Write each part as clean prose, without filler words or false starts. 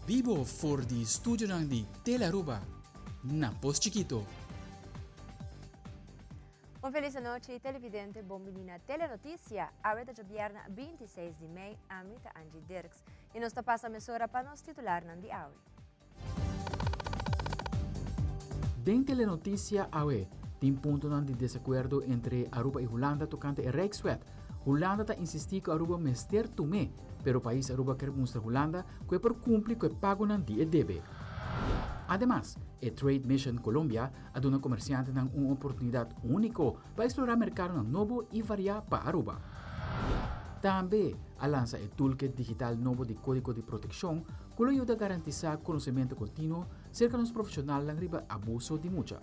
Bibo for di studionan di Telearuba na Pos Chikito. Un feliz anochi televidente, bon bini na Telenoticia. Awe ta djabierna 26 di mei, ami ta Angie Dirks. Y nos ta pasa mesora pa nos titularnan di awe. Den Telenoticia awe, tin puntonan di desacuerdo entre Aruba y Hulanda tocante e Rijkswet. Hulanda ta insisti cu Aruba mester tum'é, pero pais Aruba kier mustra Hulanda cu e por cumpli cu e pagonan di e debe. Ademas, e Trade Mission Colombia a duna comerciantenan un oportunidad unico pa explora mercadonan nobo y varia pa Aruba. Tambe a lansa e toolkit digital nobo di Codigo di Proteccion cu lo yuda garantisa conocemento continuo cerca nos profesionalnan riba abuso di mucha.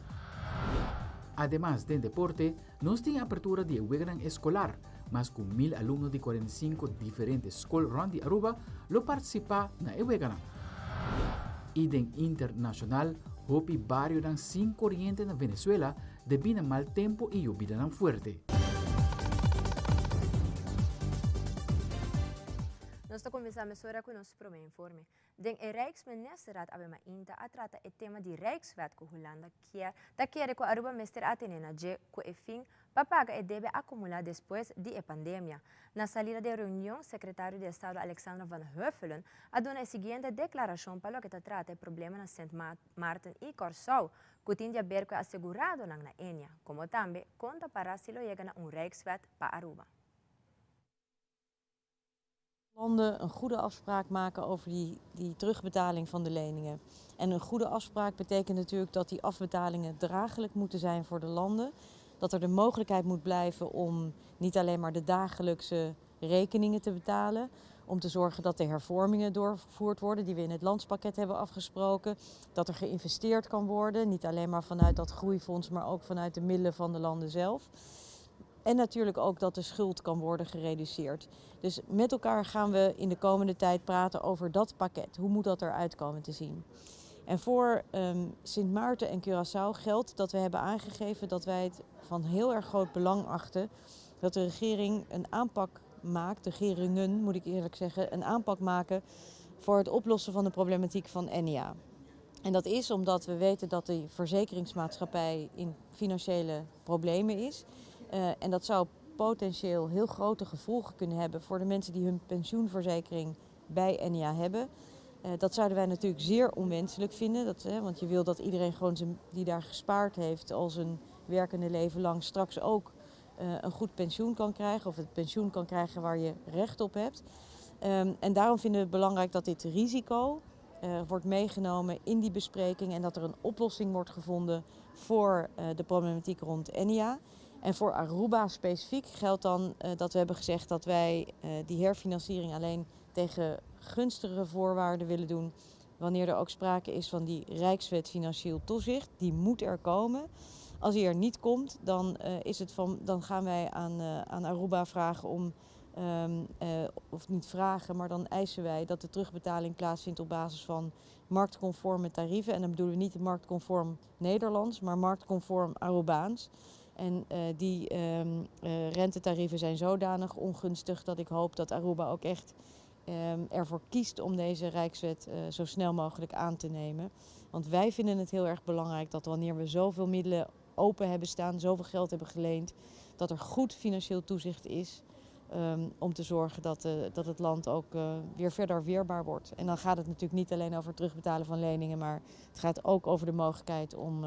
Ademas den deporte, nos tin e apertura di e weganan escolar. Mas cu mil alumno di 45 diferente scol rond di Aruba lo participa na e weganan. Y den internacional, hopi barionan sin coriente na Venezuela debí na mal tempo y yobidanan fuerte. Nos ta cuminsa mesora cu nos prome informe. Den e Rijksministerraad awe mainta a trata e tema di Rijkswet cu Hulanda kier ta kere cu Aruba mester atene na dje cu e fin pa paga e debe acumula despues di e pandemia. Na salida di e reunion, Secretario di Estado Alexandra van Huffelen a duna e siguiente declaracion pa loke ta trata e problema na Sint Maarten y Corsou cu tin di haber cu e aseguradonan na Ennia, como tambe con ta para si lo yega na un Rijkswet pa Aruba. Landen een goede afspraak maken over die, die terugbetaling van de leningen. En een goede afspraak betekent natuurlijk dat die afbetalingen draaglijk moeten zijn voor de landen. Dat er de mogelijkheid moet blijven om niet alleen maar de dagelijkse rekeningen te betalen. Om te zorgen dat de hervormingen doorgevoerd worden die we in het landspakket hebben afgesproken. Dat er geïnvesteerd kan worden, niet alleen maar vanuit dat groeifonds, maar ook vanuit de middelen van de landen zelf. En natuurlijk ook dat de schuld kan worden gereduceerd. Dus met elkaar gaan we in de komende tijd praten over dat pakket. Hoe moet dat eruit komen te zien? En voor Sint Maarten en Curaçao geldt dat we hebben aangegeven dat wij het van heel erg groot belang achten dat de regering een aanpak maakt, de regeringen moet ik eerlijk zeggen, een aanpak maken voor het oplossen van de problematiek van Ennia. En dat is omdat we weten dat de verzekeringsmaatschappij in financiële problemen is. En dat zou potentieel heel grote gevolgen kunnen hebben voor de mensen die hun pensioenverzekering bij Ennia hebben. Dat zouden wij natuurlijk zeer onwenselijk vinden, want je wil dat iedereen gewoon die daar gespaard heeft al zijn werkende leven lang straks ook een goed pensioen kan krijgen of het pensioen kan krijgen waar je recht op hebt. En daarom vinden we het belangrijk dat dit risico wordt meegenomen in die bespreking en dat er een oplossing wordt gevonden voor de problematiek rond Ennia. En voor Aruba specifiek geldt dan dat we hebben gezegd dat wij die herfinanciering alleen tegen gunstigere voorwaarden willen doen wanneer er ook sprake is van die Rijkswet Financieel Toezicht. Die moet er komen. Als die er niet komt, dan gaan wij aan Aruba vragen om, of niet vragen, maar dan eisen wij dat de terugbetaling plaatsvindt op basis van marktconforme tarieven. En dan bedoelen we niet marktconform Nederlands, maar marktconform Arubaans. En die rentetarieven zijn zodanig ongunstig dat ik hoop dat Aruba ook echt ervoor kiest om deze Rijkswet zo snel mogelijk aan te nemen. Want wij vinden het heel erg belangrijk dat wanneer we zoveel middelen open hebben staan, zoveel geld hebben geleend, dat er goed financieel toezicht is om te zorgen dat het land ook weer verder weerbaar wordt. En dan gaat het natuurlijk niet alleen over het terugbetalen van leningen, maar het gaat ook over de mogelijkheid om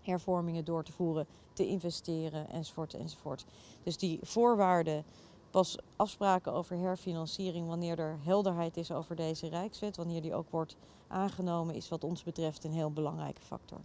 hervormingen door te voeren, te investeren enzovoort enzovoort. Dus die voorwaarden, pas afspraken over herfinanciering wanneer er helderheid is over deze Rijkswet, wanneer die ook wordt aangenomen, is wat ons betreft een heel belangrijke factor.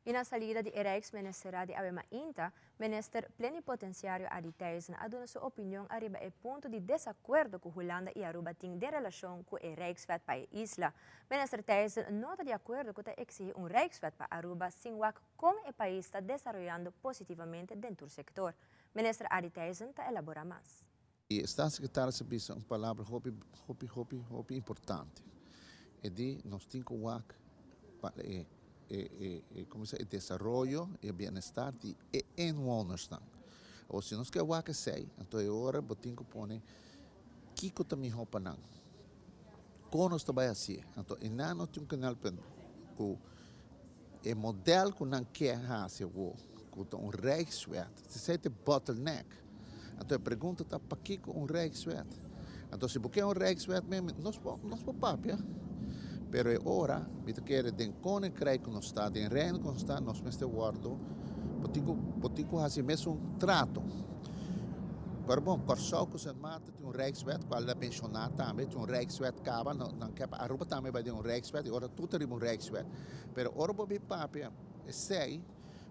Y na salida di Rijksministerraad di awe mainta, minister plenipotenciario Addie Thijssen a duna su opinion ariba e punto di desacuerdo cu Hulanda y Aruba tin den relacion cu e Rijkswet pa e isla. Minister Thijssen no ta di acuerdo cu ta exigi un Rijkswet pa Aruba sin wak con e pais ta desaroyando positivamente den tur sector. Minister Addie Thijssen ta elabora mas. E staatssecretaris a bisa un palabra hopi, hopi, hopi, hopi importante. E di nos tin cu wak pa e, como se, e desaroyo e bienestar di e inwoners dan. O si nos ke wak esey, anto e ora bo tin cu pone kiko ta miho pa nan. Kon nos ta bai hasié? Anto e nan no tin un knelpunt ku e modèl ku nan ke hasi awor, ku ta un Rijkswet, esei ta e bottleneck. Anto e pregunta ta pakiko un Rijkswet? Anto si bo ke un Rijkswet mi nos por nos por papia, pero e ora mi ta kere den Koninkrijk ku nos ta, den Reino ku nos ta, nos mester wòrdu bo tin ku bo tin ku hasi mesun trato. Pero bon, Kòrsou ku Sint Maarten tin un Rijkswet, kual a menshoná tambe, tin un Rijkswet kaba, nan ke pa Aruba tambe bai den un Rijkswet, i ora tur ta riba un Rijkswet. Pero ora bo bin papia esei,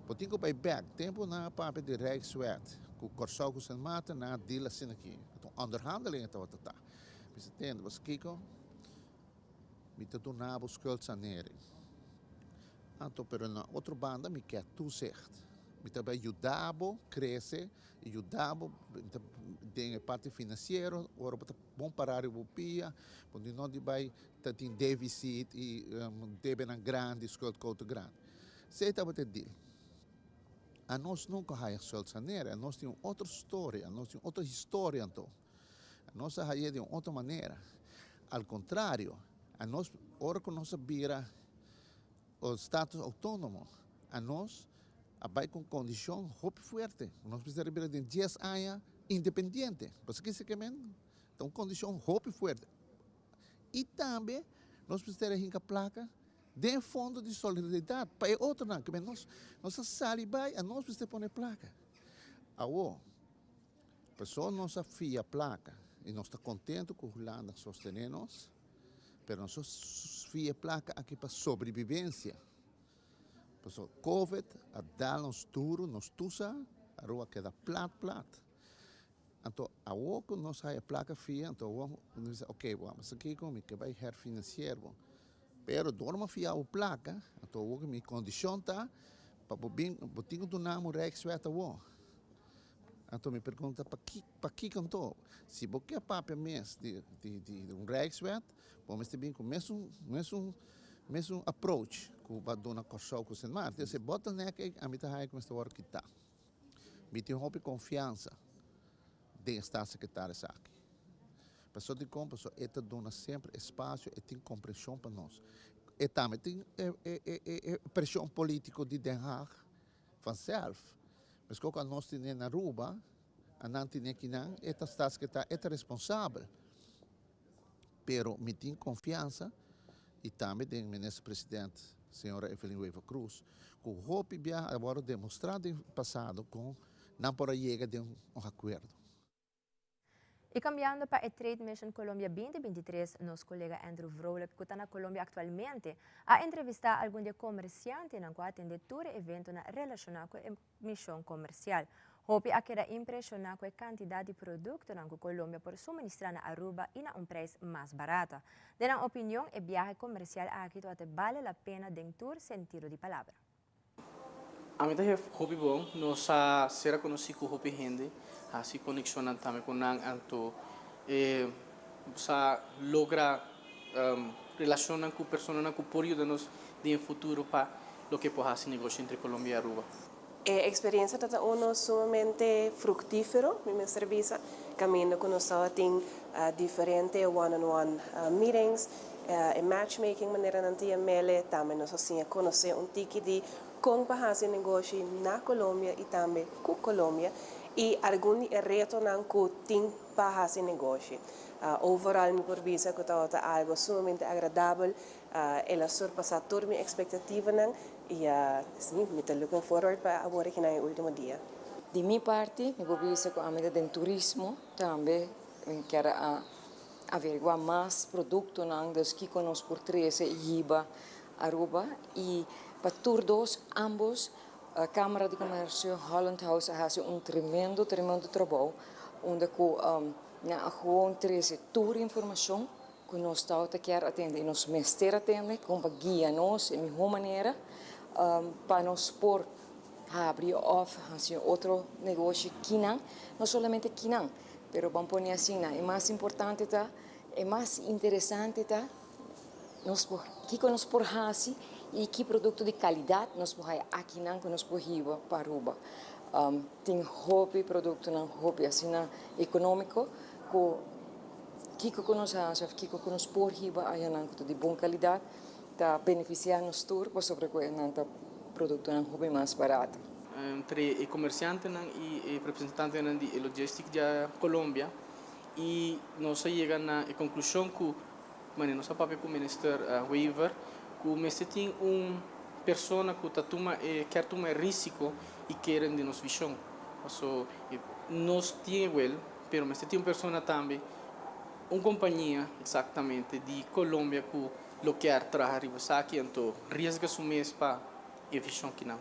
bo tin ku bai bèk. Tempu nan a papia di Rijkswet ku Kòrsou ku Sint Maarten, nan a deal asina aki. Anto onderhandeling e tabata ta. Mi sa tende, pasobra kiko? Mi ta duna bo schuldsanering. Anto, pero na otro banda mi ke toezicht. Mi ta bai yuda bo krese i yuda bo den e parti finansiero, ora bo ta bon pará riba bo pia, bo no di bai ta tin deficit i debenan grandi, schuldquote grandi. Esei tabata e deal. Anos nunka haya schuldsanering, anos tin un otro storia, anos tin un otro historia anto. Anos a haya di un otro manera. Al contrario, anos ora ku nos a bira status outónomo, anos a bai ku un kondishon hopi fuerte. Nos mester a bira den dies aña independiente. Pasobra kiko esaki men? Ta un kondishon hopi fuerte. I tambe nos mester a hinka plaka den e fondo di solidaridat pa e otronan. Ke men nos nos a sali bai, anos mester pone plaka. Awor, pasobra nos a fia plaka i nos ta kontentu ku Hulanda a sostené nos, pero nos a fia e plaka aki pa sobrebibensia. Pasobra Covid a dal nos duru, nos tusa, Aruba a keda plat plat. Anto awor ku nos haya plaka fia, anto awor nos bisa ok, bo amo sa kiko, mi ke bai herfinancier bo. Pero dor mi a fia bo plaka, anto awor ku mi kondishon ta pa bo bin, bo tin ku duna mi un rijkswet awor. Anto mi pregunta pakiko anto? Si bo ke papia mes di di un rijkswet, bo mester bin ku mesun mesun mesun approach ku bo a duna Kòrsou ku Sint Maarten. Entonces e bottleneck ei ami ta haya ku mester wòrdu kitá. Mi tin hopi konfiansa den e staatssecretaris aki. Pasobra dikon? Pasobra e ta duna semper espasio, e tin komprenshon pa nos. E tambe tin e preshon polítiko di Den Haag vanzelf. Meskos ku anos tene na Aruba, anan tene akinan, e ta staatssecretaris, e ta responsabel. Pero mi tin konfiansa i tambe den Minister President señora Evelyn Wever Croes ku hopi biaha a wòrdu demostrá den pasado kon nan por a yega den un akuerdo. I kambiando pa e Trade Mission Colombia 2023, nos kolega Andrew Vrolijk ku ta na Colombia aktualmente a entrevistá algun di e komersiantenan ku a atendé tur e eventonan relashoná ku e mishon komersial. Hopi a keda impreshoná ku e kantidat di produktonan ku Colombia por suministrá na Aruba i na un preis mas barata. Den nan opinion e biahe komersial aki tabata bale la pena den tur sentido di palabra. Ami ta hef hopi bon, nos a sera konosí ku hopi hende, hasi konekshonnan tambe ku nan, anto e sa logra relashonnan ku personanan ku por yuda nos den e futuro pa loke por hasi negoshi entre Colombia i Aruba. E experiencia ta ta uno sumamente fructifero, mi mester bisa, caminda cu nos tabatin diferente one-on-one meetings, e matchmaking manera nan ta yam'ele, tambe nos a siña conoce un tiki di con pa haci negoshi na Colombia y tambe cu Colombia y algun di e retonan cu tin pa haci negoshi. Overall mi por bisa cu tabata algo sumamente agradabel. El a surpasá tur mi expectativanan y sí, mi ta looking forward pa awor aki na e ultimo dia. Di mi parti, mi por bisa cu ami ta den turismo tambe, mi kier a averigua mas productonan, dus kico nos por trece y hiba Aruba y pa tur dos, ambos, Camara di Comercio, Holland House a haci un tremendo, tremendo trabou unda cu nan a gewoon trece tur informacion ku nos tabata kier atende i nos mester atende kon pa guia nos e mihó manera pa nos por habri òf hasi un otro negoshi kinan, no solamente kinan, pero ban pone asina, e mas importante ta, e mas interesante ta nos por kiko nos por hasi i ki produkto di kalidat nos por haya akinan ku nos por hiba pa Aruba. Tin hopi produktonan hopi asina ekonómiko ku. Kiko ku nos hasi òf kiko ku nos por hiba ayanan ku ta di bon kalidat ta benefisiá nos tur pasobra ku nan ta produktonan hopi mas barato. Entre e komersiantenan i e representantenan di e logistic di Colombia i nos a yega na e konklushon ku manera nos a papia ku Minister Wever ku mester tin un persona ku ta tuma e kier tuma e risiko i kere den nos vishon. Paso nos tin e wel pero mester tin un persona tambe, un kompania eksaktamente di Colombia ku lo kier traha riba esaki anto riesga su mes pa e vishon kinan.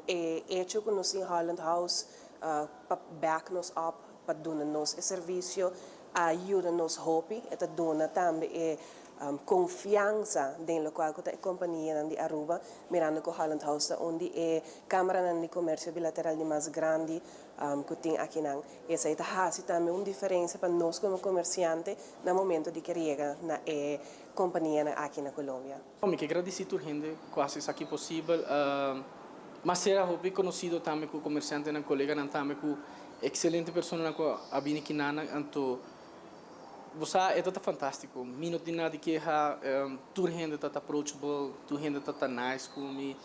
E hecho ku nos tin Holland House pa back nos up, pa duna nos e servisio, a yuda nos hopi. E ta duna tambe e konfiansa den lokual ku ta e kompanianan di Aruba, mirando ku Holland House ta un di e kamaranan di komersio bilateral di mas grandi ku tin akinan. Esei ta hasi tambe un diferensia pa nos komo komersiante na momento di ke yega na e kompanianan aki na Colombia. Mi ke gradisí tur hende ku hasi esaki posibel. Mas sera hopi konosido tambe ku komersiantenan, koleganan tambe ku ekselente personanan ku a bini kinanan. Anto bo sa e ta ta fantástiko. Mi no tin nada di keha. Tur hende ta ta approachable, tur hende ta ta nice ku mi,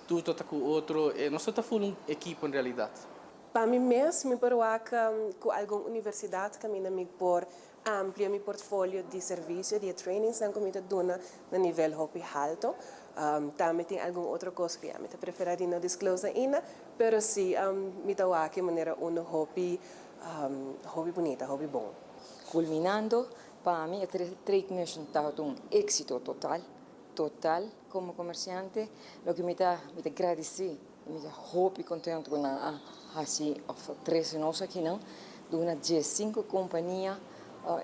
tur ta ta ku otro. Nos ta ta ful un ekipo en realidat. Pa mi mes mi por wak ku algun universidat kaminda mi por amplia mi portfolio di servisio, di e trainingsnan ku mi ta duna na nivel hopi halto. Tambe tin algun otro kos ku ya mi ta preferá di no disclose ainda, pero si mi ta wak e manera unu hopi hopi bunita, hopi bon. Kulminando, pa mi e Trade Mission tabata un éksito total, total komo komersiante. Loke mi ta mi ta gradisí i mi ta hopi kontentu ku nan a hasi òf a trese nos akinan, duna diesinku kompania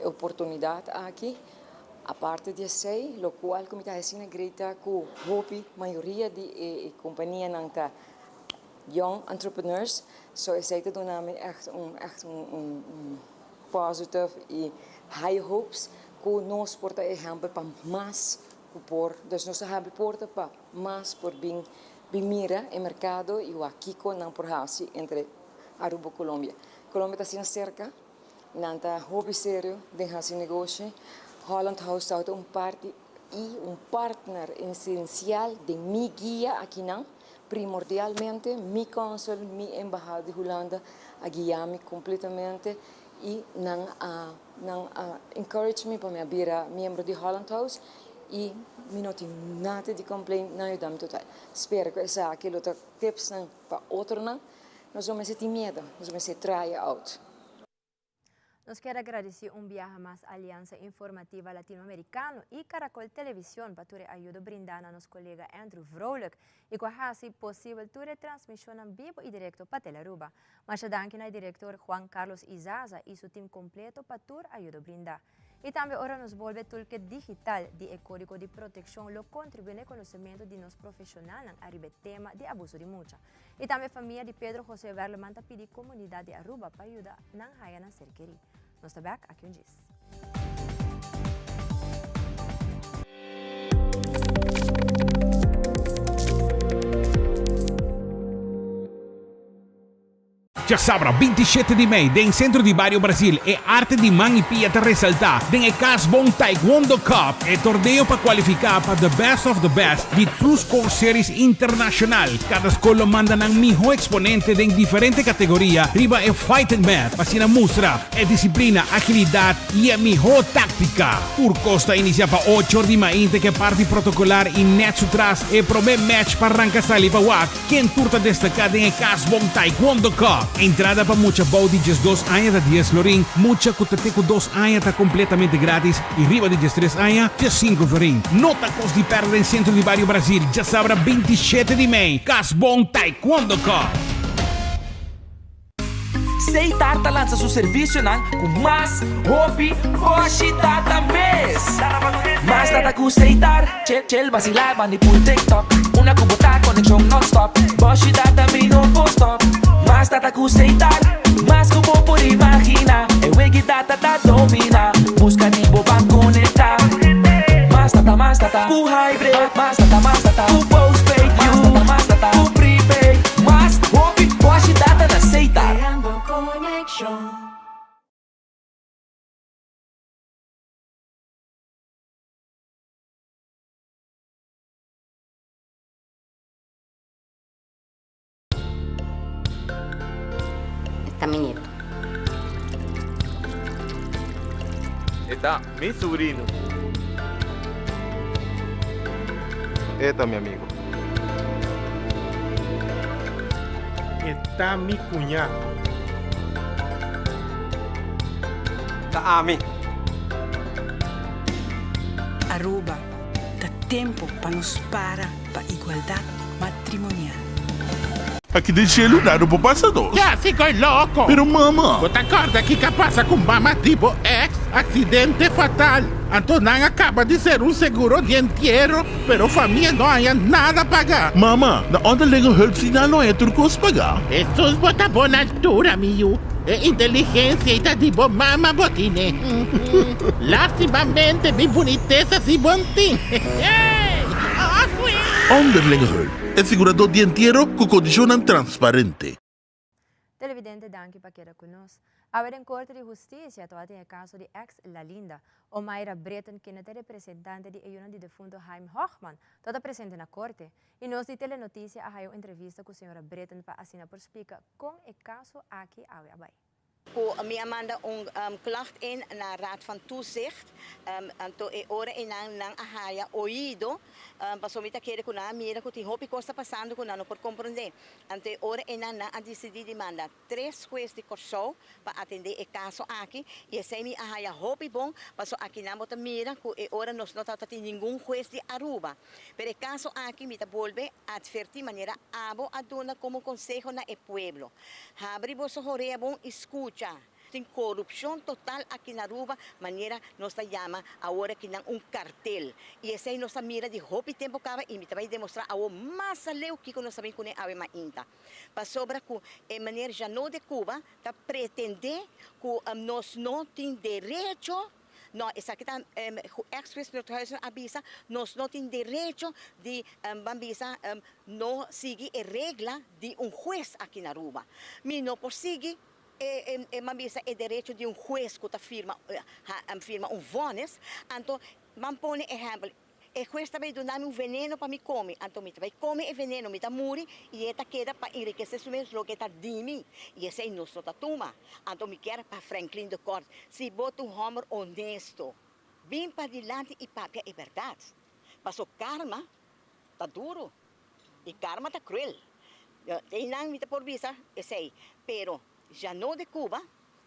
e oportunidat aki. Aparte di esei, lokual ku mi ta hasi na Great ta ku hopi mayoria di e kompanianan ta young entrepreneurs, so esei ta duna mi ègt un ègt un positive i high hopes ku nos por ta ehèmpel pa mas ku por, dus nos ta habri porta pa mas por bin bin mira e merkado i wak kiko nan por hasi entre Aruba ku Colombia. Colombia ta asina serka, nan ta hopi serio den hasi negoshi. Holland House ta un parti i un partner esensial den mi guia akinan. Primordialmente mi consul, mi embahada di Hulanda a guia mi completamente i nan a nan a encourage mi pa mi a bira miembro di Holland House i mi no tin nada di complain, nan a yuda mi total. Spera cu esaki lo ta tipsnan pa otronan, nos no mester tin miedo, nos mester try out. Nos kier a gradisí un biaha mas Aliansa Informativa Latinoamericano y Caracol Television pa tur e ayudo brindá na nos colega Andrew Vrolijk y cu a haci posibel tur e transmisionnan bibo y directo pa Telearuba. Masha danki na e director Juan Carlos Izaza y su team completo pa tur ayudo brindá. Y tambe ora nos bolbe Toolkit Digital di e Codigo di Proteccion lo contribui na e conocemento di nos profesionalnan ariba e tema di abuso di mucha. Y tambe famia di Pedro José Werleman ta pidi comunidad di Aruba pa yuda nan haya nan ser keri. Nos ta bek aki un djis. Djasabra 27 di mei den Centro di Bario Brasil e arte di man y pia ta resalta den e Cas Bon Taekwondo Cup, e torneo pa cualifica pa The Best of the Best di True Score Series Internacional. Cada scol lo manda nan miho exponente den diferente categoria riba e Fighting Mat pa asina mustra e disciplina, agilidad y e miho tactica. Tur cos ta inicia pa ocho or di mainte cu e parti protocolar y net su tras e prome match pa ranca sali pa wak. Ken tur ta destaká den e Cas Bon Taekwondo Cup? Entrada pa mucha bou di 12 aña ta 10 florin, mucha ku ta te ku 2 aña ta kompletamente gratis i riba di 13 aña 5 florin. No ta kos di pèrdè den Sentro di Bario Brasil djasabra 27 di mei, Cas Bon Taekwondo Cup! Seitar ta lansa su servisionan ku mas hopi boshi data mes. Mas data ku Seitar, chel chel basilá bandi pul TikTok. Una ku bo ta konekshon nònstòp, boshi data mi no por stòp. Mas data ku Seitar, mas ku bo por imaginá. E wegi data ta dominá, buska di bo ban konektá. Mas data, mas data ku hybrid, mas data, mas data ku postpaid, mas data, mas data ku prepaid. Mas hopi boshi data na Seitar. Creando conexion. E ta mi subrino. E ta mi amigo. E ta mi cuña. Ta ami. Aruba, ta tempo pa nos para pa igualdad matrimonial. Aki den shelu nada no por pasa nos. Ya si koe loko. Pero mama. Bo ta kòrda kiko a pasa ku mama di bo ex? Aksidente fatal. Anto nan a kaba di ser un seguro di entiero, pero famia no haña nada paga. Mama, na onderlinge hulp si nan no haña tur kos paga? Hesus bo ta bon altura mi yu. E inteligensia ei ta di bo mama bo tine. Lastimamente mi bunitesa si bon tin. Onderlinge hulp. E siguradó di entiero ku kondishonnan transparente. Televidente danki pa keda ku nos. Awe den Korte di Hustisia tabatin e kaso di ex La Linda. Omaira Britten kende ta e representante di e yunan di defunto Haim Hochman tabata presente na korte. I nos di Telenotisia a haya un entrevista ku señora Britten pa asina por splika kon e kaso aki awe a bai. Ku mi a manda un klacht in na Raad van Toezicht, anto e ora einan nan a haya oido, pasobra mi ta kere ku nan a mira ku tin hopi kos ta pasando ku nan no por komprondé. Anto e ora einan nan a disidí di manda tres hues di Kòrsou pa atendé e kaso aki, i esei mi a haya hopi bon, pasobra akinan bo ta mira ku e ora nos no tabata tin ningun hues di Aruba. Pero e kaso aki mi ta bolbe atvertí manera abo a duna komo konseho na e pueblo. Habri boso horea bon i skucha. Tin korupshon total aki na Aruba, manera nos ta yama awor akinan un kartel. I esei nos ta mira di hopi tempu kaba i mi ta bai demostrá awor mas aleu kiko nos ta bin kuné awe mainta. Pasobra ku e meneer Janot de Cuba ta pretendé ku nos no tin derecho. No, esaki ta ex hues Noordhuizen a bisa, nos no tin derecho di ban bisa no sigui e regla di un hues aki na Aruba. Mi no por sigui e ban bisa e derecho di un hues cu ta firma firma un vonnis, anto ban pone ehempel, E hues ta bay duna mi un veneno pa mi come, anto mi ta bay come e veneno, mi ta muri y e ta keda pa enriquece su mes loke ta di mi, y esey nos no ta tuma. Anto mi kier pa Franklin de Kort, si bo ta un homber honesto, bin padilanti y papia e berdad, paso karma ta duro y karma ta cruel. Eynan mi ta por bisa esey, pero Janot de Cuba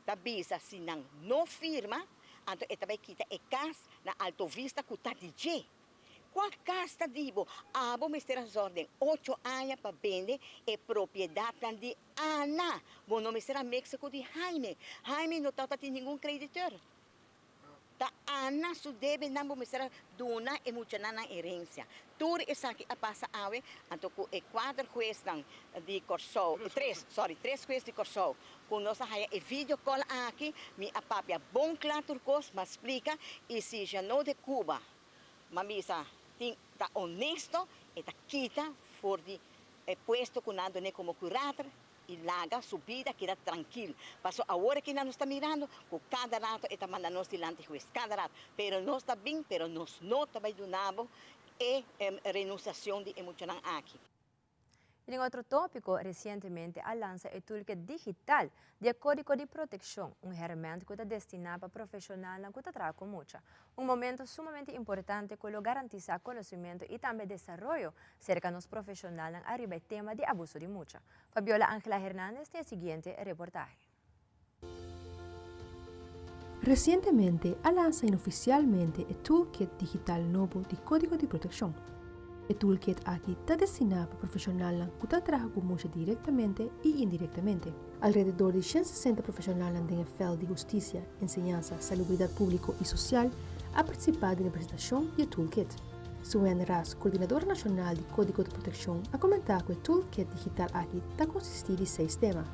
ta bisa si nan no firma, anto e ta bai kita e kas na Alto Vista ku ta di dje. Kua kas ta di bo? Abo mester a zòrg den ocho aña pa bende e propiedatnan di Ana. Bo no mester a meksa ku di Jaime. Jaime no tabata tin ningun kreditor. Ta Ana su debenan bo mester a duna e muchanan nan herencia. Tur esaki a pasa awe, anto cu e cuater huesnan di Corsou, tres, sorry, tres hues di Corsou, cu nos a haya e video call aki, mi a papia bon cla tur cos, m'a splica, y si Jeannot de Cuba, m'a bisa, tin, ta honesto, e ta kita for di e puesto cu nan a dun'e como curator, i laga su bida keda trankil. Paso awor aki nan nos ta mirando ku kada rato e ta manda nos dilanti hues, kada rato. Pero nos ta bin, pero nos no ta bai duna bo e renunsiacion di e muchanan aki. I den otro tópiko, resientemente a lansa e toolkit digital di e Kódigo di Protekshon, un hèrmènt ku ta destiná pa profeshonalnan ku ta traha ku mucha. Un momento sumamente importante ku lo garantisá konosimentu i tambe desaroyo serka nos profeshonalnan ariba e tema di abuso di mucha. Fabiola Angela Hernandez tin e siguiente reportahe. Resientemente a lansa inofisialmente e toolkit digital nobo di Kódigo di Protekshon. E toolkit aki ta destiná pa profeshonalnan ku ta traha ku mucha direktamente i indirektamente. Alrededor di 160 profeshonalnan den e vèlt di hustisia, enseñansa, salubridat públiko i sosial a partisipá den e presentashon di e toolkit. Suen Ras, Koordinadora Nashonal di Kódigo di Protekshon, a komentá ku e toolkit digital aki ta konsistí di seis tema,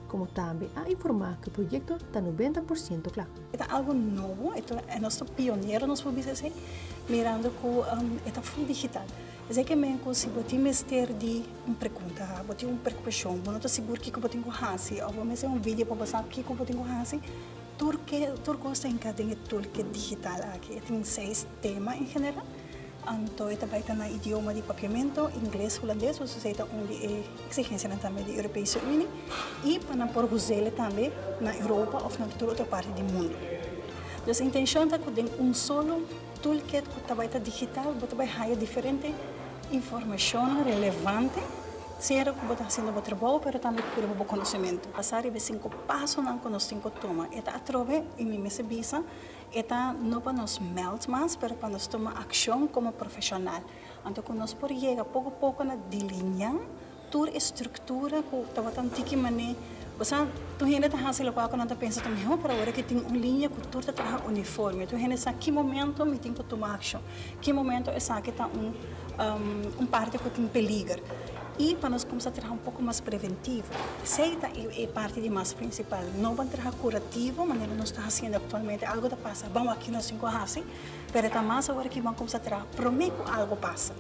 komo tambe a informá ku e proyekto ta 90% kla. E ta algu nobo, e ta nos ta pionero nos por bisa esei, mirando ku e ta full digital. Esei ke men ku si bo tin mester di un pregunta, bo tin un preokupashon, bo no ta sigur kiko bo tin ku hasi òf bo mester un video pa bo sa kiko bo tin ku hasi, Tur ke tur kos ta hinká den e toolkit digital aki. E tin seis tema en general. Anto e ta bai ta na idioma di papiamento, ingles, hulandes, pasobra esei ta un di e eksigensianan tambe di Europese Unie, i pa nan por huz'el tambe na Europa òf na tur otro parti di mundu. Dus intencion ta cu den un solo toolkit cu ta bay ta digital bo ta bay haya diferente informacionnan relevante sea cu bo ta haciendo bo trabou pero tambe cu riba bo conocimento. Pasa riba e cinco pasonan cu nos tin cu tuma. E ta atrobe y mi mester bisa e ta no pa nos meld mas pero pa nos tuma accion como profesional. Anto cu nos por yega poco poco na deliña Tur e struktura ku tabata un tiki man'é, bo sa, tur hende ta hasi lokual ku nan ta pensa ta mihó, pero awor aki tin un liña ku tur ta traha uniforme. Tur hende sa ki momento mi tin ku tuma akshon, ki momento esaki ta un un parti ku tin peliger. I pa nos kumsa traha un poko mas preventivo. Esei ta e parti di mas prinsipal. No ban traha kurativo manera nos ta hasiendo aktualmente, algu ta pasa, ban wak ki nos tin ku hasi, pero ta mas awor aki ban kumsa traha promé ku algu pasa.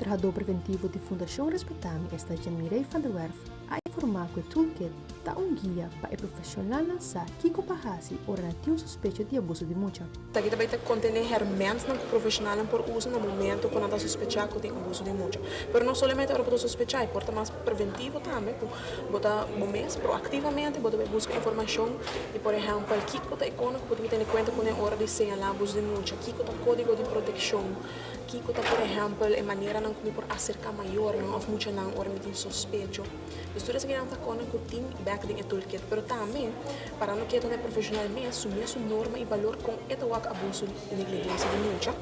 Trahadó preventivo di Fundashon Respetami esta Jean-Mireille van der Werf a informá ku e toolkit ta un guia pa e profeshonalnan sa kiko pa hasi ora nan tin un sospecho di abuso di mucha. Esaki ta bai ta kontené hèrmèntnan ku profeshonalnan por usa na momento ku nan ta sospechá ku tin abuso di mucha. Pero no solamente ora bo ta sospechá, e por ta mas preventivo tambe ku bo ta bo mes proaktivamente bo ta bai buska informashon di por ehèmpel kiko ta e kona ku bo tin ku tene kuenta kuné ora di señalá abuso di mucha, kiko ta kódigo di protekshon. Kiko ta por ehèmpel e maneranan ku mi por aserká mayornan òf muchanan ora mi tin sospecho? Dus tur esakinan ta kòrda ku tin bèk den e toolkit. Pero tambe, parando ketu na e profeshonal mes, su mesun norma i balor kon e ta wak abuso i negligensia di mucha.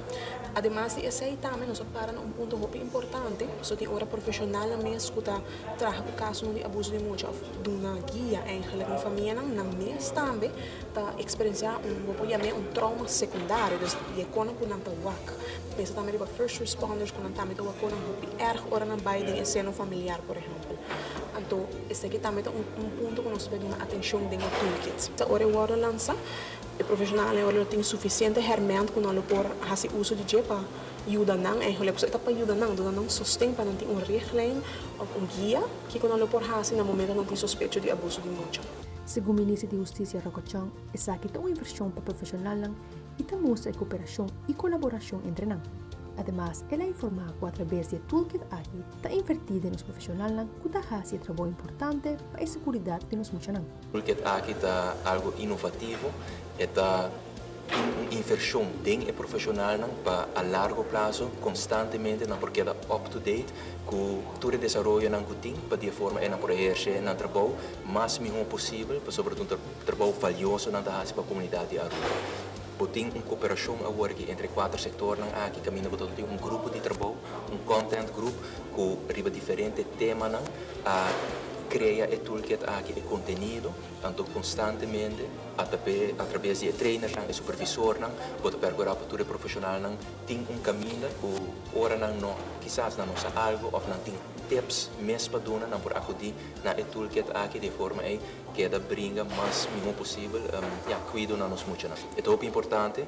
Ademas di esei tambe nos a para na un punto hopi importante, pasobra tin ora profeshonalnan mes ku ta traha ku kasonan di abuso di mucha òf duna guia eigenlijk na famianan, nan mes tambe ta eksperensiá un, bo por yam'é un trauma sekundario, dus di e konan ku nan ta wak. Pensa tambe riba first responders ku nan tambe ta wak konan hopi erg ora nan bai den e seno familiar, por ehèmpel. Anto esaki tambe ta un un punto ku nos ta duna atenshon den e toolkit. Ta ora e wòrdu lansa, e profeshonalnan ora lo tin sufisiente hèrmènt ku nan lo por hasi uso di dje pa yuda nan, eigenlijk pasobra e ta pa yuda nan, duna nan sosten pa nan tin un richtlijn òf un guia kiko nan lo por hasi na momento nan tin sospecho di abuso di mucha. Segun Minister di Hustisia Rocco Chong, esaki ta un invershon pa profeshonalnan i ta mustra e koperashon i kolaborashon entre nan. Ademas, el a informá ku atrabes di e toolkit aki ta invertí den nos profeshonalnan ku ta hasi e trabou importante pa e seguridat di nos muchanan. Toolkit aki ta algu inovativo, e ta tin un invershon den e profeshonalnan pa a largo plaso konstantemente nan por keda up to date ku tur e desaroyonan ku tin pa di e forma ei nan por ehersé nan trabou mas mihó posibel pasobra ta un trabou valioso nan ta hasi pa komunidat di Aruba. Bo tin un koperashon awor aki entre e kuater sektornan aki kaminda bo ta tin un grupo di trabou, un content group ku riba diferente temanan a krea e toolkit aki, e kontenido, anto konstantemente atrabes di e trainernan, e supervisornan bo ta perkurá pa tur e profeshonalnan tin un kaminda ku ora nan no kisas nan no sa algu òf nan tin tips mes pa duna nan por akudí na e toolkit aki di e forma ei keda bringa mas mihó posibel ya kuido na nos muchanan. E ta hopi importante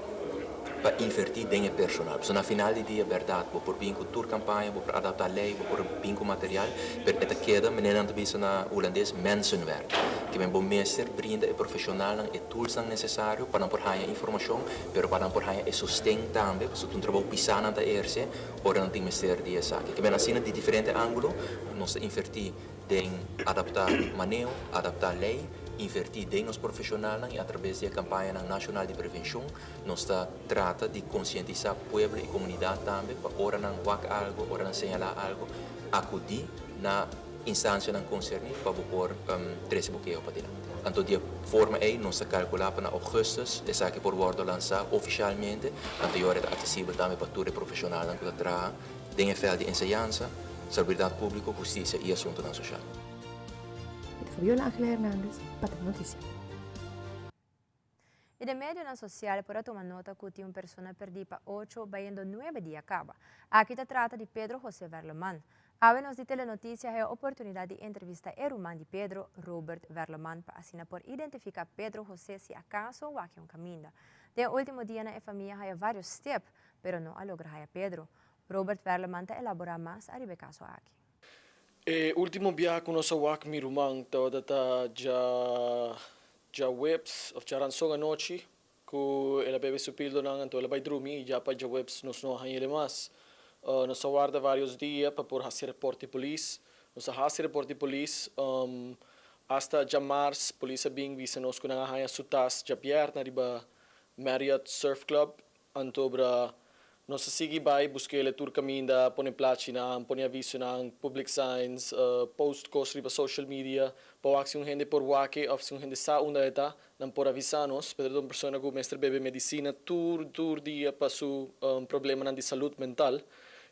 pa invertí den e personal. Pasobra na final di dia bèrdat bo por bin ku tur kampaña, bo por adaptá lei, bo por bin ku material, pero e ta keda, manera nan ta bisa na hulandes, mensenwerk. Ke men bo mester brinda e profeshonalnan e toolsnan nesesario pa nan por haña informashon, pero pa nan por haña e sosten tambe, pasobra ta un trabou pisá nan ta ehersé ora nan tin mester di esaki. Ke men asina di diferente ángulo nos ta invertí den adaptá maneho, adaptá lei, invertí den nos profeshonalnan i atrabes di e kampañanan nashonal di prevenshon nos ta trata di konsientisá pueblo i komunidat tambe pa ora nan wak algu, ora nan señalá algu, akudí na instansianan konserní pa bo por trese bo keho padilanti. Anto di e forma ei nos ta kalkulá pa na ougùstùs esaki por wòrdu lansá ofishalmente, anto i ora e ta aksesibel tambe pa tur e profeshonalnan ku ta traha den e vèlt di enseñansa, salubridat públiko, hustisia i asuntunan soshal. Mi ta Fabiola Angela Hernandez pa Tele Noticia. I den medionan sosial por a tuma nota ku tin un persona perdí pa ocho bayendo nuebe dia kaba. Aki ta trata di Pedro José Werleman. Awe nos di Telenoticia haya oportunidat di entrevista e ruman di Pedro, Robert Werleman, pa asina por identifiká Pedro José si akaso wak un kaminda. Den e último dianan e famia haya vários step, pero no a logra haya Pedro. Robert Werleman ta elaborá mas ariba e kaso aki. E último biaha ku nos a wak mi ruman tabata ta dja djaweps òf djaranson anochi ku el a bebe su pildonan anto el a bai drumi i dja pa djaweps nos no a hañ'el mas. Nos a warda vários dia pa por hasi report di polis. Nos a hasi report di polis asta djamars polis a bin bisa nos ku nan a haña su tas djabièrna riba. Marriott Surf Club Antobra nos a sigui bai busk'el tur kaminda, pone plachinan, pone avisonan, public signs, post kos riba social media pa wak si un hende por wak e òf si un hende sa unda e ta, nan por avisá nos. Pedro ta un persona ku mester bebe medisina tur tur dia pa su problemanan di salud mental.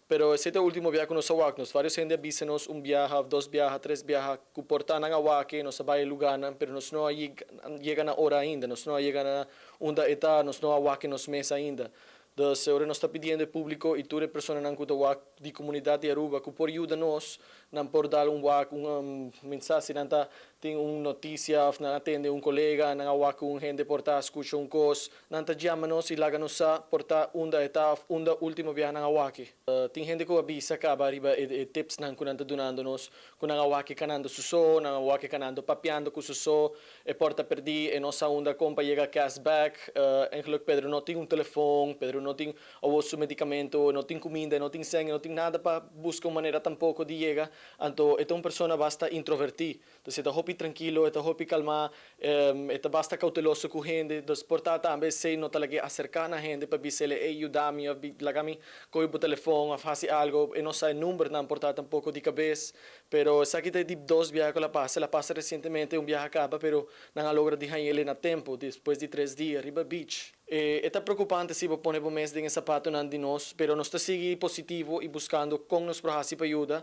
Pero esei ta e ultimo biaha ku nos a wak nos. Varios hende a bisa nos un biaha òf dos biaha, tres biaha ku por ta nan a wak e, nos a bai e lugánan, pero nos no a yega na ora ainda, nos no a yega na Unda e ta, nos no a wak e nos mes ainda. Dus ora nos ta pidiendo e publico y tur e personanan cu ta wak di comunidad di Aruba cu por yuda nos, nan por dal un wak, un mensahe si nan ta tin un noticia of nan a tende un colega, nan a wak cu un hende por ta scucha un cos, nan ta jama nos y laga nos sa por ta unda e ta of unda ultimo biaha nan a wak e. Tin hende cu a bisa caba riba e tipsnan cu nan ta dunando nos, cu nan a wak e canando su so, nan a wak e canando papiando cu su so, E por ta perdí, e no sa unda kon pa yega cas bek. Engeluk Pedro no tin un telefon, Pedro no tin awor su medicamento, e no tin cuminda, e no tin sèn, e no tin nada pa busca un manera tampoco di yega. Anto e ta un persona basta introvertí. Dus e ta hopi trankilo, e ta hopi calmá, e ta basta cauteloso cu hende. Dus por ta tambe esey no ta lag'é acercá na hende pa bis'el, ey yuda mi of laga mi coge bo telefon of haci algo. E no sa e numbernan por ta tampoco di cabes. Pero esaki ta e di dos biaha ku el a pasa. El a pasa resientemente un biaha kaba, pero nan a logra di hañ'el na tempu, despues di tres dia riba beach. E ta preokupante si bo pone bo mes den e sapatonan di nos, pero nos ta sigui positivo i buskando kon nos por hasi pa yuda.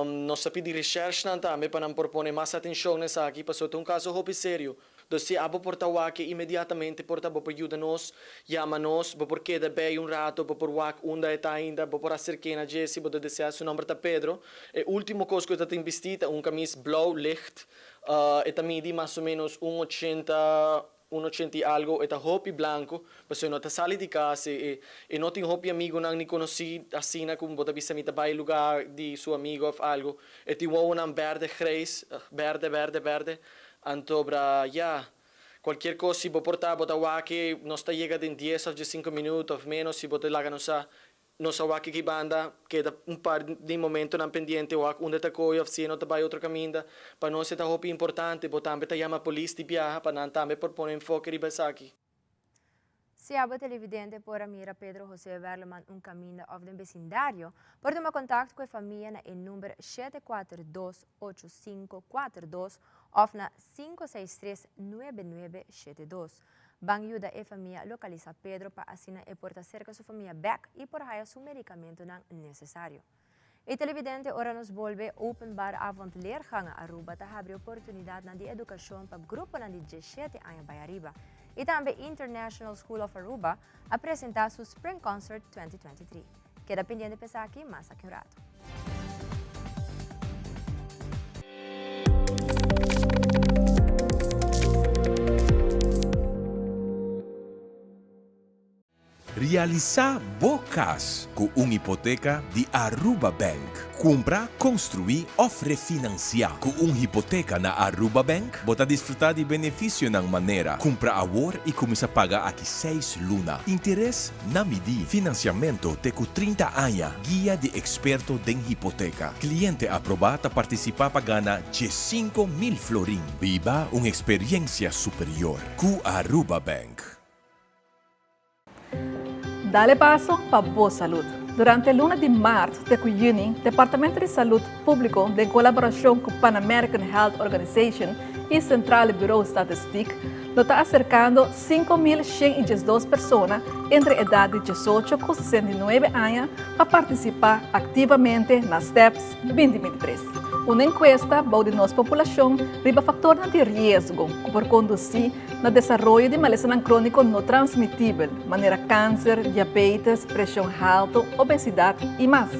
Nos ta pidi reshèrshnan tambe pa nan por pone mas atenshon na esaki, pasobra ta un kaso hopi serio. Dus si abo por ta wak inmediatamente por ta bo por yuda nos, yama nos, bo por keda bei un rato, bo por wak unda e ta ainda, bo por aserk'é na dje si bo ta desea. Su nomber ta Pedro. E ultimo kos ku e ta tin bistí ta un kamis blou licht. E ta midi mas o menos un ochenta, un ochenta i algo. E ta hopi blanku, pasobra e no ta sali di kas, e e no tin hopi amigunan ni konosí asina ku bo ta bisa mi ta bai lugá di su amigu òf algu. E tin wowonan bèrdè grijs, bèrdè, bèrdè, bèrdè. Anto bra ya, cualkier cos si bo por ta bo ta wak nos ta yega den dies of diescinco minuut of menos si bo ta laga nos sa, nos a wak aki banda, keda un par di momentonan pendiente wak unda ta coy of si e no ta bay otro caminda, pa nos e ta hopi importante, bo tambe ta yama polis di biaha pa nan tambe por pone enfoke riba esaki. Si abo televidente por a mira Pedro José Werleman un caminda of den becindario, por tuma contact cu e famia na e number 742 8542 of na 563 9972. Ban yuda e famia localisa Pedro pa asina e por ta cerca su famia bek y por haya su medicamentonan necesario. E televidente ora nos bolbe Openbaar Avond Leergangen Aruba ta habri oportunidadnan di educacion pa gruponan di diesshete aña bay ariba. Y tambe International School of Aruba a presenta su Spring Concert 2023. Keda pendiente pa esaki mas aki un rato. Realisá bo kas ku un hipoteka di Aruba Bank. Kumpra, konstruí òf refinansiá. Ku un hipoteka na Aruba Bank, bo ta disfrutá di benefisionan manera, kumpra awor i kuminsá paga aki seis luna, interes na midí, finansiamentu te ku 30 aña, guia di eksperto den hipoteka. Kliente aprobá ta partisipá pa gana 15,000 florin. Biba un eksperiensia superior ku Aruba Bank. Dale paso pa bo salud. Durante luna di maart te cu juni, Departamento di Salud Publico den colaboracion cu Pan American Health Organization y Centrale Bureau Statistiek lo ta acercando 5.112 persona entre edad di 18 cu 69 aña pa participa activamente na STEPS 2023. Un encuesta bou di nos populacion riba factornan di riesgo cu por conduci na desaroyo di malesanan króniko no transmitibel, manera kanser, diabetes, preshon haltu, obesidat i mas.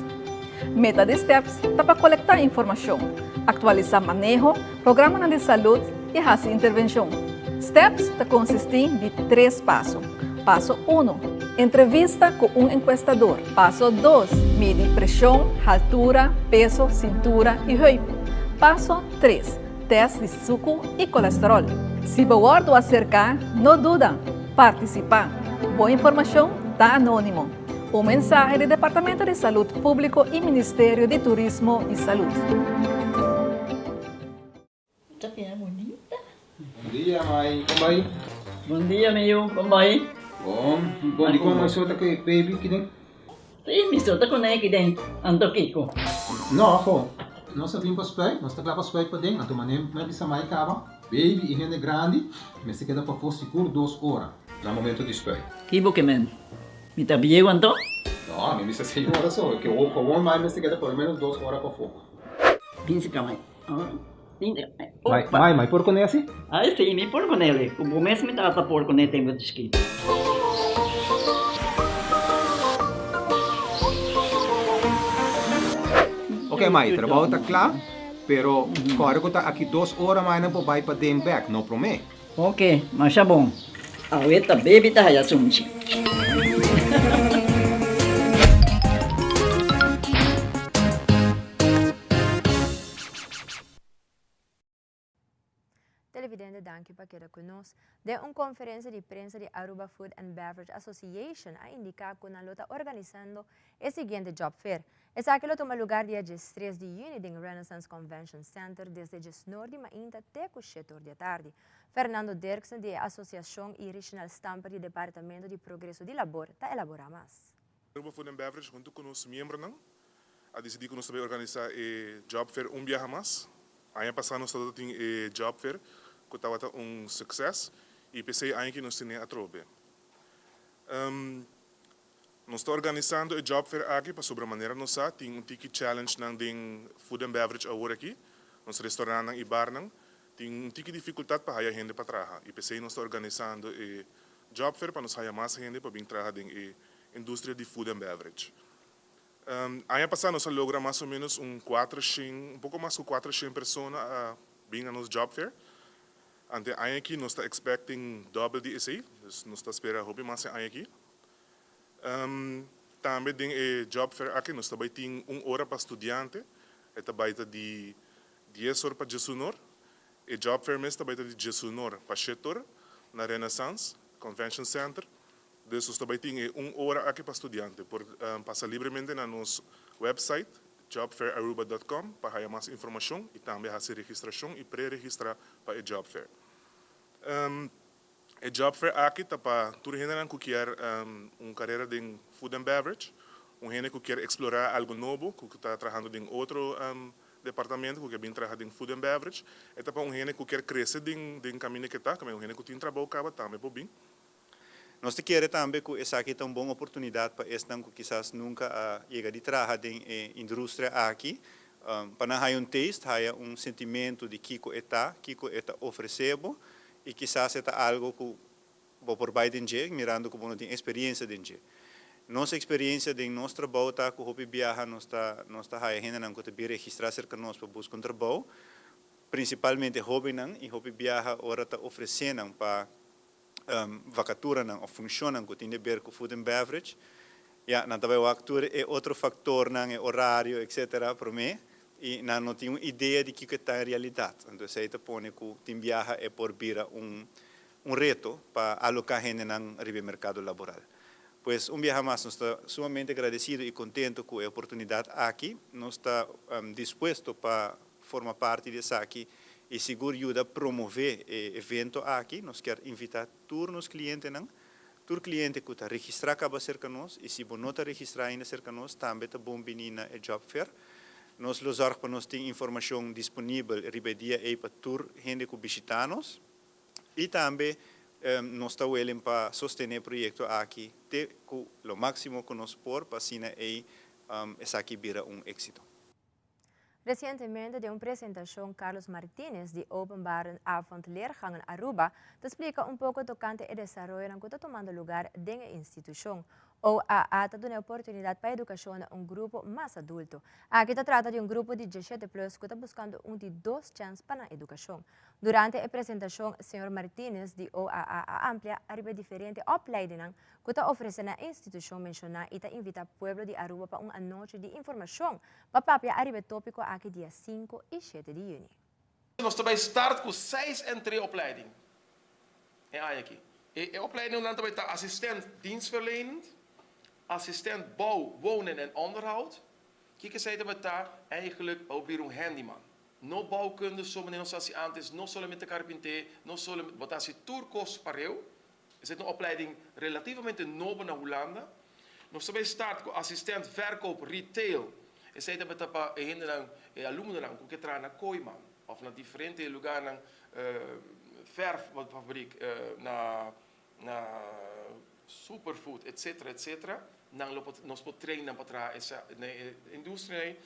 Meta di STEPS ta pa kolektá informashon, aktualisá maneho, programanan di salud i hasi intervenshon. STEPS ta konsistí di tres paso. Paso uno, Entrevista ku un enkuestador. Paso dos, Midi preshon, haltura, peso, sintura i heup. Paso tres, Test di suku i kolesterol. Si bo wòrdu aserká, no duda, partisipá. Bo informashon ta anónimo. Un mensahe di Departamento di Salud Públiko i Ministerio di Turismo i Salud. Ta bira bunita. Bon dia, mai. Kon bai? Bon dia mi yu, kon bai? Bon, bon di kon mi sota ku e baby kiden? Si, mi sota ku ne kiden, anto kiko? No, ho, nos a bin pa spuit, nos ta kla pa spuit paden, anto manera mi a bisa mai kaba, baby i hende grandi mester keda pafó sigur dos ora na momento di spuit. Ki bo ke men? Mi ta bieu anto? No, mi bisa señora so, ke gewoon mai mester keda por lo menos dos ora pafó. Bin si ka mai. Mai, mai, mai por kuné asi? Ai si, mi por kuné li. Ku bo mes mi tata por kuné tempu di chikito. Ok mai, trabou ta kla, pero kòrda ku ta aki dos ora mai nan por bai paden bèk, no promé. Ok, masha bon. Awe ta baby ta haya sunchi. Televidente danki pa keda cu nos. Den un conferencia di prensa di Aruba Food and Beverage Association a indica cu nan lo ta organisando e siguiente job fair. Esaki lo tuma lugar dia diestres di juni den Renaissance Convention Center desde diesnor di mainta te cu shetor di atardi. Fernando Dirksen di e asociacion y Richnel Stamper di Departamento di Progreso di Labor ta elabora mas. Aruba Food and Beverage hunto cu nos miembronan a dicidi cu nos ta bay organisa e Job Fair un biaha mas. Aña pasa nos tabata tin e Job Fair cu tabata un succes y p'esey aña aki nos tene atrobe. Nos ta organisando e Job Fair aki pasobra manera nos sa tin un tiki challengenan den Food and Beverage awor aki. Nos restaurantnan y barnan tin un tiki dificultad pa haya hende pa traha y p'esey nos ta organisando e Job Fair pa nos haya mas hende pa bin traha den e industria di Food and Beverage. Aña pasá nos a logra mas o menos un cuatroshen, un poco mas cu cuatroshen persona a bin na nos Job Fair. Ante aña aki nos ta expecting dobbel di esey, dus nos ta spera hopi mas e aña aki. Tambe den e Job Fair aki nos ta bay tin un ora pa studiante, e ta bay ta di dies or pa djesun or. E Job Fair mes ta bay ta di djesun or pa shet or na Renaissance Convention Center. Dus nos ta bay tin e un ora aki pa studiante. Por pasa libremente na nos website jobfairaruba dot com pa haya mas informacion y tambe haci registracion y pre-registra pa e Job Fair. E Job Fair aki ta pa tur hendenan cu kier un carera den food and beverage, un hende cu kier explora algo nobo, cu ta trahando den otro departamento, cu kier bin traha den food and beverage. E ta pa un hende cu kier crece den den caminda cu e ta, un hende cu tin trabou caba tambe por bin. Nos ta kere tambe ku esaki ta un bon oportunidat pa esnan ku kisas nunka a yega di traha den e indrustria aki, pa nan haya un taste, haya un sentimentu di kiko e ta, kiko e ta ofresé bo i kisas e ta algu ku bo por bai den dje mirando ku bo no tin eksperiensia den dje. Nos eksperiensia den nos trabou ta ku hopi biaha nos ta nos ta haya hendenan ku ta bin registrá serka nos pa buska un trabou, prinsipalmente hóbennan i hopi biaha ora ta ofresé nan pa vakaturanan òf funshonnan ku tin di ber ku food and beverage, ya, nan ta bai wak tur e otro faktornan, e orario, etcetera, promé, i nan no tin un idea di kiko e ta en realidat. Anto esei ta pone ku tin biaha e por bira un un reto pa aloká hendenan riba e merkado laboral. Pues, un biaha mas nos ta sumamente gradesido i kontento ku e oportunidat aki. Nos ta dispuesto pa forma parti di esaki y sigur yuda promove e evento aki. Nos kier invita tur nos clientenan, tur cliente cu ta registra caba cerca nos y si bo no ta registra ainda cerca nos tambe ta bon bini na e job fair. Nos lo zorg pa nos tin informacion disponibel riba e dia ey pa tur hende cu bishita nos y tambe nos ta willing pa sostene e proyecto aki te cu lo maximo cu nos por pa asina ey esaki bira un exito. Recientemente den un presentacion Carlos Martinez di Openbare Avond Leergangen Aruba ta splica un poco tocante e desaroyonan cu ta tumando lugar den e institucion. OAA ta duna e oportunidad pa educacion na un grupo mas adulto. Aki ta trata di un grupo di diesshete plus cu ta buscando un di dos chens pa nan educacion. Durante e presentacion señor Martinez di OAA a amplia ariba e diferente opleidingnan cu ta ofrece na e institucion menciona y ta invita pueblo di Aruba pa un anochi di informacion Pa papia ariba e tópiko aki dia sinku i shete di yüni. Nos ta bai start ku seis entreeopleiding e aña aki. E opleidingnan ta bai ta asistent dienstverlenend, asistent bouw, wonen en onderhoud. Kiko esei ta bai ta? Eigenlijk pa bo bira un handyman. No bouwkunde so manera nos a hasi antes, no solamente karpinté, no solamente, bo ta hasi tur kos pareu. Esei ta un opleiding relativamente nobo na Hulanda. Nos ta bay start ku assistent verkoop retail. Esei ta beta pa e hendenan, e alumnonan ku ke traha na Kooiman of na diferente lugarnan, verffabriek, na na Superfood etcetera etcetera. Nan lo por, nos por train nan pa traha esa na e industria ei.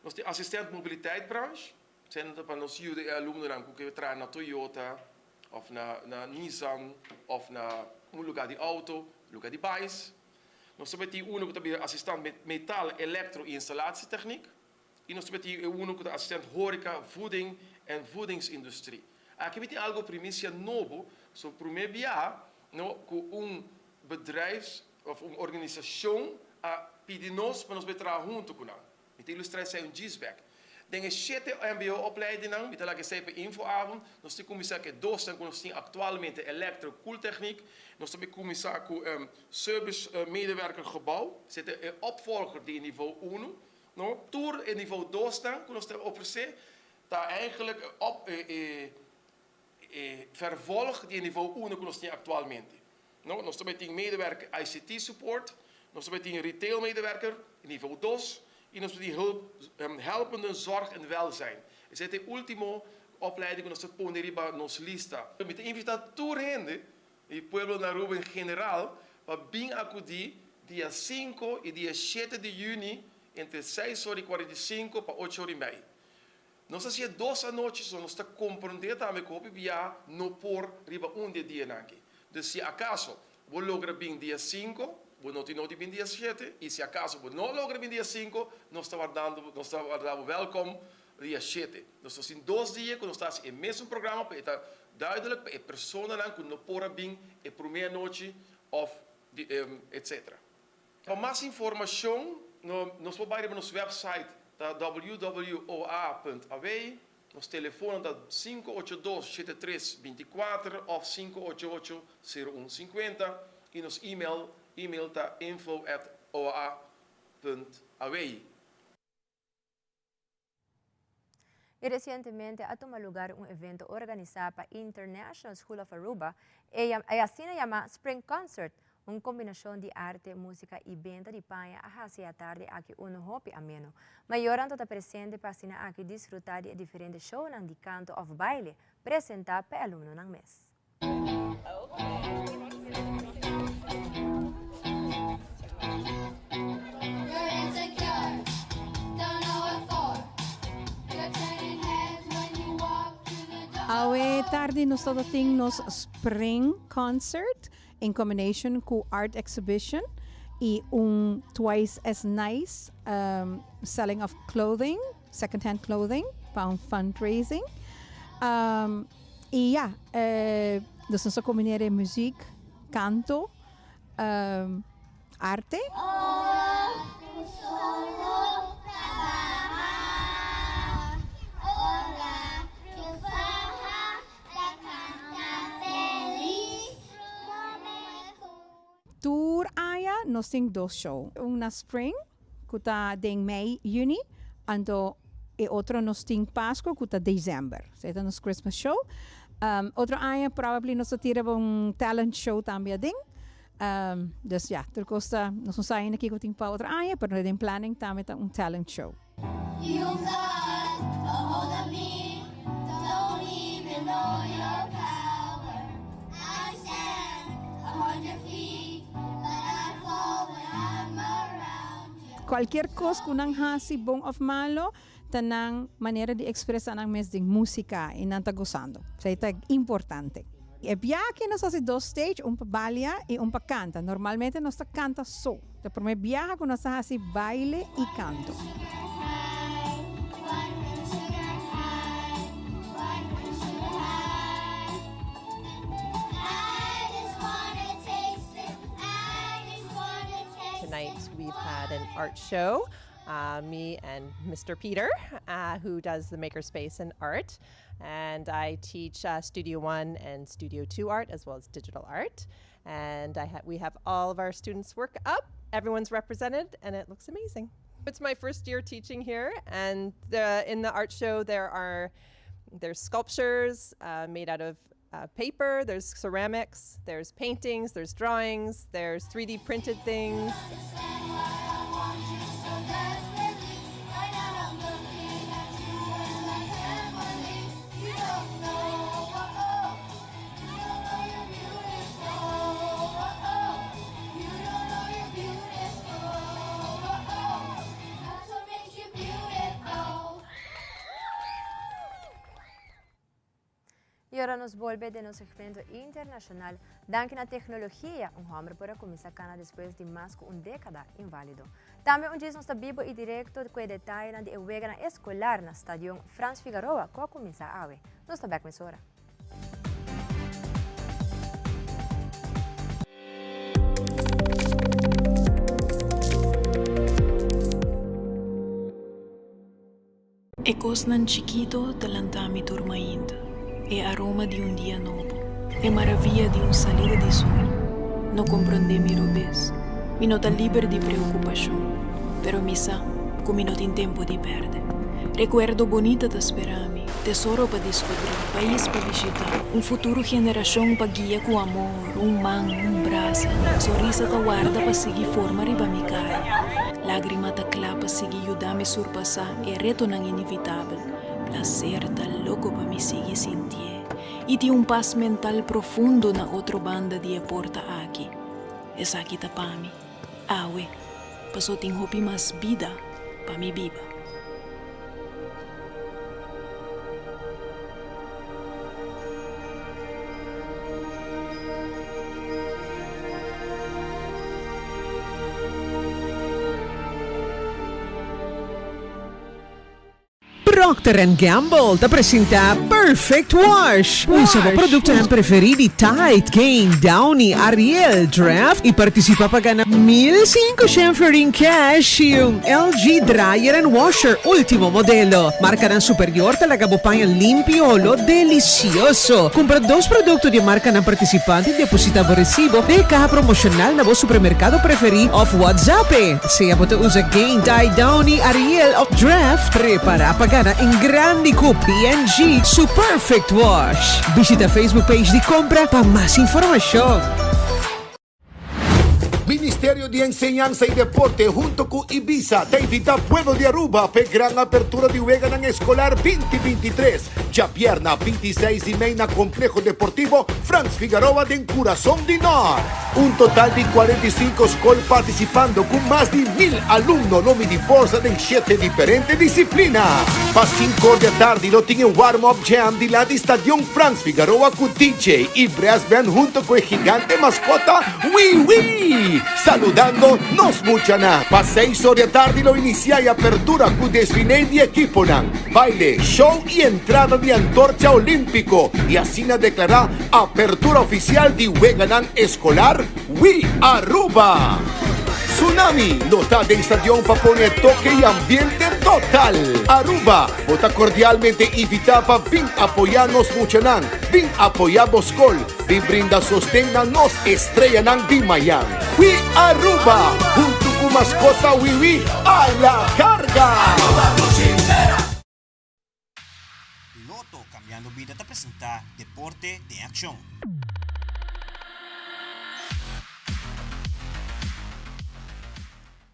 Nos tin assistent mobiliteit branche. Esei nan ta pa nos yuda e alumnonan ku ke traha na Toyota of na na Nissan of na un lugar di auto, lugar di bais. Nos ta bay tin uno ku ta bira asistant metal, elektro i instalatietechniek i nos ta bay tin e uno ku ta asistent horeca, voeding en voedingsindustrie. Aki mi tin algo primisia nobo, so prome biaha no ku un bedrijfs of un organisashon a pidi nos pa nos bay traha hunto ku nan. Mi ta ilustrá esei un djis bek. Den e shete mbo opleidingnan, mi ta laga esei pa infoavond, nos tin kuminsá ku e dosnan ku nos tin aktualmente, elektro, koeltechniek. Nos ta bin kuminsá ku service medewerker gebouw, esei ta e opvolger di e nivo unu. No, tur e nivo dosnan ku nos ta ofresé ta eigenlijk e op e e vervolg di e nivo unu ku nos tin aktualmente. No, nos ta bay tin medewerker ICT support, nos ta bay tin retail medewerker, nivo dos, y nos ta tin hulp, helpende zorg en welzijn. Esey ta e ultimo opleiding cu nos ta pone riba nos lista. Mi ta invita tur hende y pueblo na Aruba en general pa bin acudi dia cinco y dia shete di juni entre seis ora y cuarenta y cinco pa ocho ora y mei. Nos a siña dos anochi so nos ta comprende tambe cu hopi bia no por riba un di e dianan aki. Dus si acaso bo logra bin dia cinco, bo no tin nodi bin dia shete, y si acaso bo no logra bin dia cinco, nos ta wardando nos ta warda bo welkom dia shete. Nos ta sin dos dia cu nos ta haci e mesun programa pa e ta duidelijk pa e personanan cu no por a bin e prome anochi of di etcetera. Pa mas informacion nos por bay riba nos website ta wwoa.aw, nos telefono ta 582 73 24 of 588 01 50 y nos email email ta info at oa.aw. Y recientemente a tuma lugar un evento organisa pa International School of Aruba, e asina yama Spring Concert, un combinacion di arte, musica y benta di paña a haci e atardi aki uno hopi ameno. Mayornan ta presente pa asina aki disfruta di e diferente shownan di canto of baile presenta pa e alumnonan mes. Awe tardi nos ta tin nos Spring Concert in combination cu Art Exhibition y un Twice as Nice um, selling of clothing, second hand clothing, pa un fundraising. Um, Y ya, dus nos a combinera e muziek, canto, arte. Tur aña nos tin dos show, un na spring cu ta den mei, juni, anto e otro nos tin Pascu cu ta december. Esey ta nos Christmas show. Otro aña probably nos ta tira un talent show tambe aden. Dus ya, tur cos ta, nos no sa ainda kico tin pa otro aña, pero den planning tambe ta un talent show. Cualkier cos cu nan haci, bon of malo, ta nan manera di expresa nan mes den musica y nan ta gozando. Esey ta importante. E biaha nos haci dos stage, un pa balia y un pa canta. Normalmente nos ta canta so. Ta prome biaha cu nos ta haci baile y canto. Tonight we've had an art show, me and Mister Peter, who does the makerspace and art, and I teach Studio 1 and Studio 2 art as well as digital art. And I ha we have all of our students' work up, everyone's represented, and it looks amazing. It's my first year teaching here, and the, in the art show there are there's sculptures made out of paper, there's ceramics, there's paintings, there's drawings, there's 3D printed things. Y ora nos bolbe den nos segmento internacional, danki na tecnologia, un homber por a cuminsa cana despues di mas cu un decada invalido. Tambe un djis nos ta bibo y directo cu e detayenan di e weganan escolar na Stadion Frans Figaroa cu a cuminsa awe. Nos ta bek mesora. E kosnan chikito ta lanta mi tur mainta, e aroma di un dia nobo, e maravia di un salida di sol. No komprondé mi robes, mi no ta liber di preokupashon, pero mi sa ku mi no tin tempu di pèrdè. Rekuerdo bonita ta spera mi, tesoro pa diskubrí, pais pa bishitá, un futuro generashon pa guia ku amor, un man, un brasa, sonrisa ta warda pa sigui forma riba mi kara, lágrima ta kla pa sigui yuda mi surpasá e retonan inevitabel. Plaser ta loko pa mi sigui sintié i tin un pas mental profundo na otro banda di e porta aki. Esaki ta pa mi, awe, paso tin hopi mas bida pa mi biba. Procter and Gamble ta presenta Perfect Wash. Usa bo productonan preferi di Tide, Gain, Downy, Ariel, Draft y participa pa gana 1500 florin cash y un LG Dryer and Washer ultimo modelo. Marcanan superior ta laga bo paña limpi y olo delicioso. Cumpra dos producto di e marcanan participante y deposita bo recibo den e caha promocional na bo supermercado preferi of WhatsApp e. Sea bo ta usa Gain, Tide, Downy, Ariel of Draft, prepara pa gana en grandi cu P&G su Perfect Wash. Bishita Facebook page di Compra pa mas informacion. Ministerio di Enseñansa y Deporte hunto cu Ibisa ta invita pueblo di Aruba p'e gran apertura di Weganan Escolar 2023, djabièrna 26 di mei na Complejo Deportivo Frans Figaroa den curason di Noord. Un total di 45 scol participando cu mas di mil alumno lo midi forsa den shete diferente disciplina. Pa cinco or di atardi lo tin e warm up jam dilanti Stadion Frans Figaroa cu DJ y brass band hunto cu e gigante mascota Wee Wee saludando nos muchanan. Pa seis or di atardi lo inicia e apertura cu desfile di ekiponan, baile, show y entrada di antorcha olimpico y asina declara apertura oficial di Weganan Escolar We Aruba! Tsunami lo ta den stadion pa pone e toke y ambiente total. Aruba, bo ta cordialmente invita pa bin apoya nos muchanan, bin apoya bo scol, bin brinda sosten na nos estrellanan di mayan. We Aruba, hunto cu mascota Wiwi a la carga! Lotto Cambiando Bida ta presenta Deporte den Accion.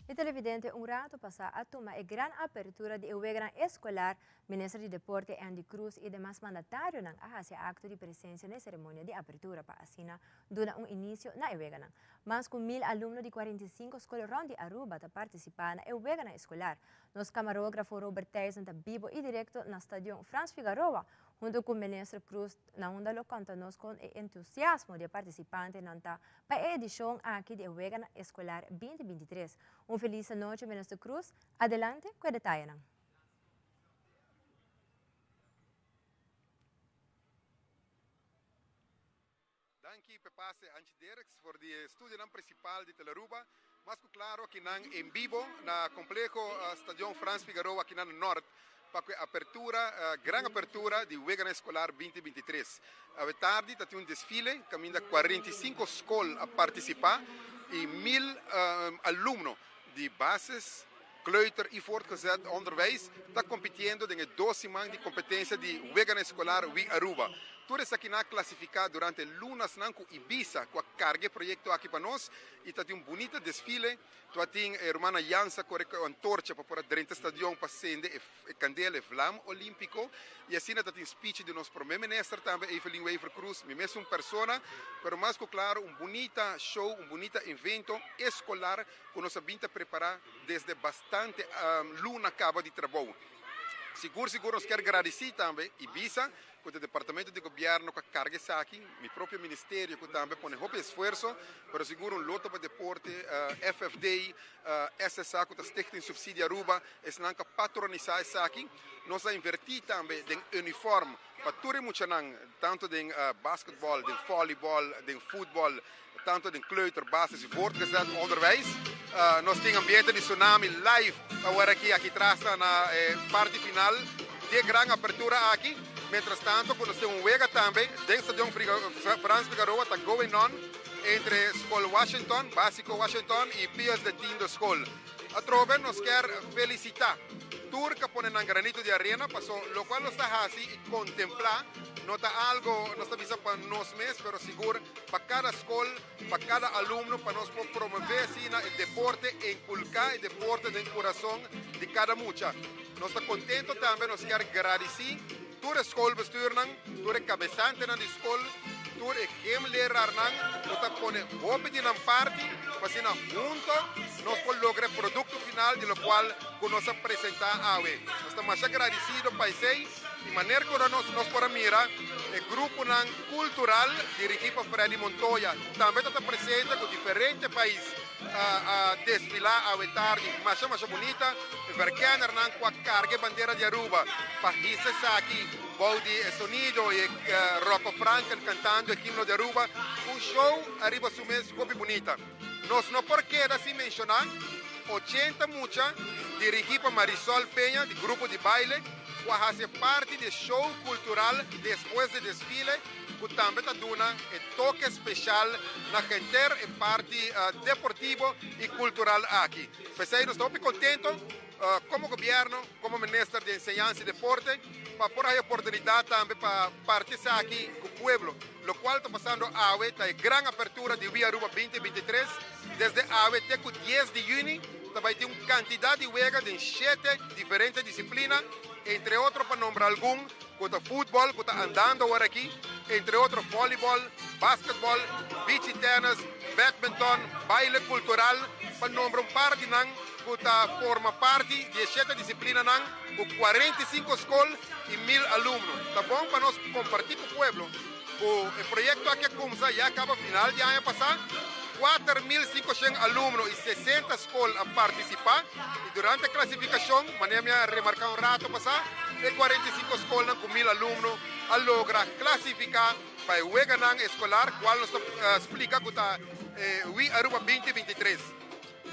E televidente un rato pasa a tuma e gran apertura di e weganan escolar. Minister di Deporte Endy Croes y demas mandatarionan a haci acto di presencia na e ceremonia di apertura pa asina duna un inicio na e weganan. Mas cu mil alumno di 45 scol rond di Aruba ta participa na e weganan escolar. Nos camarógrafo Robert Thijssen ta bibo y directo na Stadion Frans Figaroa hunto cu Minister Croes na unda lo conta nos con e entusiasmo di e participantenan ta pa e edicion aki di e Weganan Escolar 2023. Un feliz anochi Minister Croes, adelante cu e detayenan. Danki p'e pase Anchi Derks for di e studionan principal di Telaruba. Mas cu claro akinan en bibo na compleho Stadion Frans Figaroa akinan na Noord pa cu e apertura, gran apertura di Weganan Escolar 2023. Awe tardi ta tin un desfile caminda 45 scol a participa y mil alumno di basis, kleuter y voortgezet onderwijs ta compitiendo den e dos siman di competencia di Weganan Escolar We Aruba. Tur esakinan a klasifiká durante lunasnan ku Ibisa ku a karga e proyekto aki pa nos i ta tin un bunita desfile. Tu a tin e rumannan Jansa kore ku e antorcha pa por a drenta stadion pa sende e kandela, e vlam olímpiko. I asina ta tin speech di nos prome minister tambe, Evelyn Wever-Croes, mi mes un persona. Pero mas ku klaro un bunita show, un bunita evento eskolar ku nos a bin ta prepará desde bastante luna kaba di trabou. Sigur sigur nos kier gradisí tambe Ibisa ku ta departamento di gobièrnu ku a karga esaki, mi propio ministerio ku tambe pone hopi esfuerso, pero sigur un loto pa deporte, FFD, SSA ku ta Stichting Subsidie Aruba, esnan ku a patronisá esaki. Nos a invertí tambe den uniform pa tur e muchanan, tantu den basketbòl, den vòlibòl, den futbòl, tantu den kleuter, basis i voortgezet onderwijs. Nos tin ambiente di Tsunami live awor aki, aki tras ta na e parti final di e gran apertura aki. Mientras tanto ku nos tin un wega tambe den Stadion Frans Figaroa ta going on entre Skol Washington, Basico Washington i Pius de Tiende Skol. Atrobe nos kier felicita tur ca pone nan granito di arena paso locual nos ta haci y contempla no ta algo nos ta bisa pa nos mes pero sigur pa cada scol, pa cada alumno pa nos por promove asina e deporte, inculca e deporte den curason di cada mucha. Nos ta contento tambe nos kier gradici tur e schoolbestuurnan, tur e cabesantenan di scol, tur e gymleraarnan cu ta pone hopi di nan parti pa asina hunto nos por logra e producto final di locual cu nos a presenta awe. Nos ta masha gradicido pa esey y maner cu nos nos por a mira e gruponan cultural dirigi pa Freddy Montoya tambe ta ta presente cu diferente pais a desfila awe tardi masha masha bunita. E verkennernan cu a carga e bandera di Aruba pa hisa esaki bou di e sonido y e Rocco Franken cantando e himno di Aruba. Un show ariba su mes hopi bunita. Nos no por keda sin menciona 80 mucha dirigi pa Marisol Peña di grupo di baile cu a haci parti di e show cultural despues di desfile cu tambe ta duna e toke special na henter e parti deportivo y cultural aki. P'esey nos ta hopi contento como gobierno, como Minister di Enseñansa y Deporte pa por haya oportunidad tambe pa parti esaki cu pueblo. Locual ta pasando awe ta e gran apertura di Wii Aruba 2023. Desde awe te cu 10 di juni ta bay tin un cantidad di wega den shete diferente disciplina, entre otro pa nombra algun, ku ta futbòl ku ta andando awor aki, entre otro vòlibòl, basketbòl, bichi tènis, badminton, baile kultural, pa nombra un par di nan ku ta forma parti di e shete disiplinanan ku 45 skol i mil alumno. Ta bon pa nos kompartí ku pueblo ku e proyekto aki a kumsa ya kaba final di aña pasá, 4500 alumno i 60 skol a partisipá i durante e klasifikashon, manera mi a remarká un rato pasá, e 45 skolnan ku mil alumno a logra klasifiká pa e weganan eskolar kual nos ta splika ku ta e Wi Aruba 2023.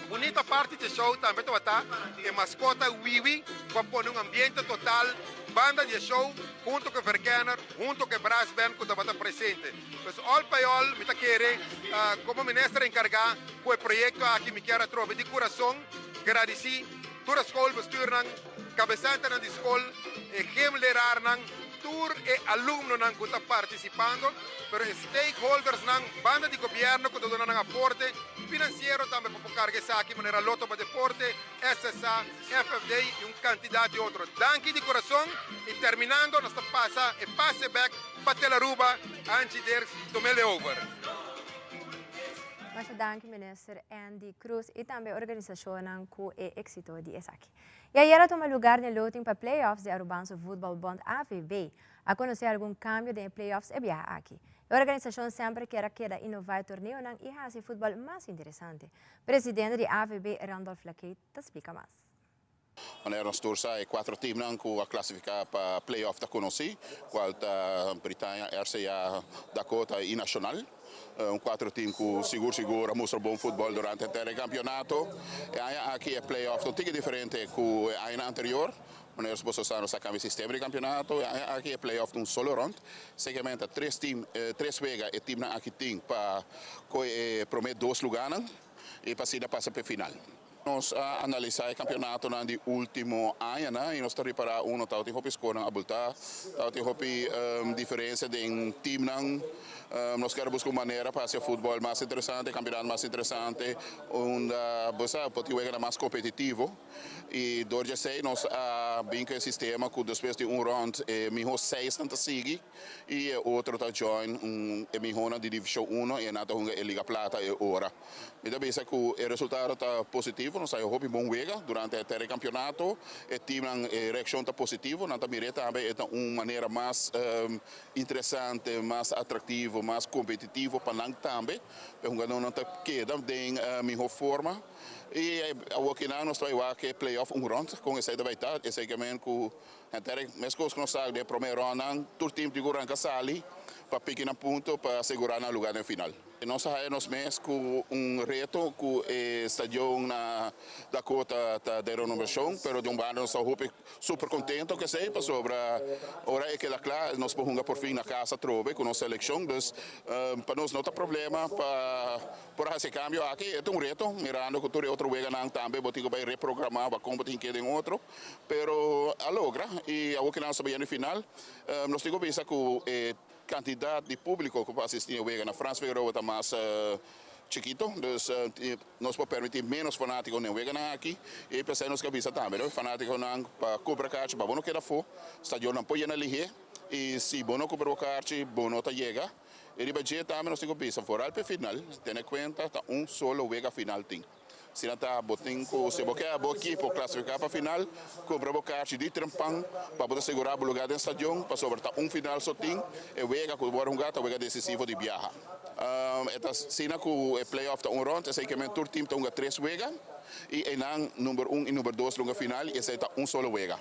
Bunita parti dje show tambe tabata e maskota Wiwi ku a pone un ambiente total banda di e show hunto ku e verkenner, hunto ku e brassband ku tabata presente. Pues all pa all mi ta kere komo minister enkargá ku e proyekto aki mi kier atrobe di kurason gradisí tur e schoolbestuurnan, kabesantenan di skol, e gymleraarnan, tur e alumnonan ku ta partisipando, pero e stakeholdersnan banda di gobièrnu ku ta duna nan aporte finansiero tambe pa por karga esaki manera Lotto pa Deporte, SSA, FFD i un kantidat di otro. Danki di kurason i terminando nos ta pasa e pase bèk pa Telaruba, Angie Dirks, tum'el over. Masha danki Minister Andy Croes y tambe organisacionnan cu e exito di esaki. Y ayer a tuma lugar den loting pa playoffs di Arubaanse Voetbalbond AVB. A conoce algun cambio den e playoffs e biaha aki. E organisacion semper kier a keda innova e torneonan y haci futbol mas interesante. Presidente di AVB Randolph Lacay ta splica mas. Manera nos tur sa e cuatro teamnan cu a clasifica pa playoff ta conoci, cual ta Britannia, RCA, Dakota y Nacional. Un cuatro team cu sigur sigur a mustra bon futbol durante henter e campeonato. E aña aki e playoff ta un tiki diferente cu e añanan anterior. Manera boso sa nos a cambia e sistema di campeonato. E aña aki e playoff ta un solo rond. Seguidamente tres team, tres wega e teamnan aki tin pa coge e prome dos lugarnan y pa asina pasa pa e final. Nos a analisá e kampionatonan di último añanan i nos ta ripará uno tabatin hopi skornan abultá, tabatin hopi diferensia den timnan. Nos kier buska un manera pa hasi e futbòl mas interesante, e kampionato mas interesante, unda bo sa por tin weganan mas kompetitivo. I dor di esei nos a bin ku e sistema ku despues di un rònt e mihó seisnan ta sigui i e otro ta join e mihónan di divishon uno i nan ta hunga e Liga Plata e ora. Mi ta bisa ku e resultado ta positivo, nos a haña hopi bon wega durante e terde kampionato. E timnan e reakshon ta positivo, nan ta mir'é tambe e ta un manera mas interesante, mas atraktivo, mas kompetitivo pa nan tambe. E hungadónan ta keda den mihó forma i awor kinan nos ta bai wak e play-off un rònt kon esei ta bai ta. Esei ke men ku henter meskos ku nos sa den e promé ròntnan tur tim tin ku ranka sali pa piki nan punto pa asegurá nan lugá den final. Nos a haya nos mes cu un reto cu e stadion na Dakota ta den renovacion, pero di un banda nos ta hopi super contento cu esey pasobra ora e keda cla nos por hunga porfin na casa atrobe cu nos seleccion. Dus pa nos no ta problema pa por haci e cambio aki. E ta un reto mirando cu tur e otro weganan tambe bo tin cu bay reprograma bo con bo tin keda den otro, pero a logra y awor cu nan ta bayendo final nos tin cu bisa cu e Kantidat di públiko ku por asistí e wega na Frans Figueroa ta mas chikito, dus nos por permití ménos fanátiko den weganan aki i p'esei nos ke bisa tambe e fanátikonan pa kumpra karchi pa bo no keda afó. Stadionnan por yena lihé i si bo no kumpra bo karchi bo no ta yega. I riba dje tambe nos tin ku bisa foral p'e final tene kuenta ta un solo wega final tin. Asina ta, bo tin ku, si bo ke bo ekipo klasifiká pa final, kumpra bo karchi di trempan pa bo ta sigurá bo lugá den stadion, pasobra ta un final so tin, e wega ku bo a hunga ta wega desisivo di biaha. E ta asina ku e play-off ta un rònt, esei ke men tur tim ta hunga tres wega i einan number un i number dos lo hunga final i esei ta un solo wega.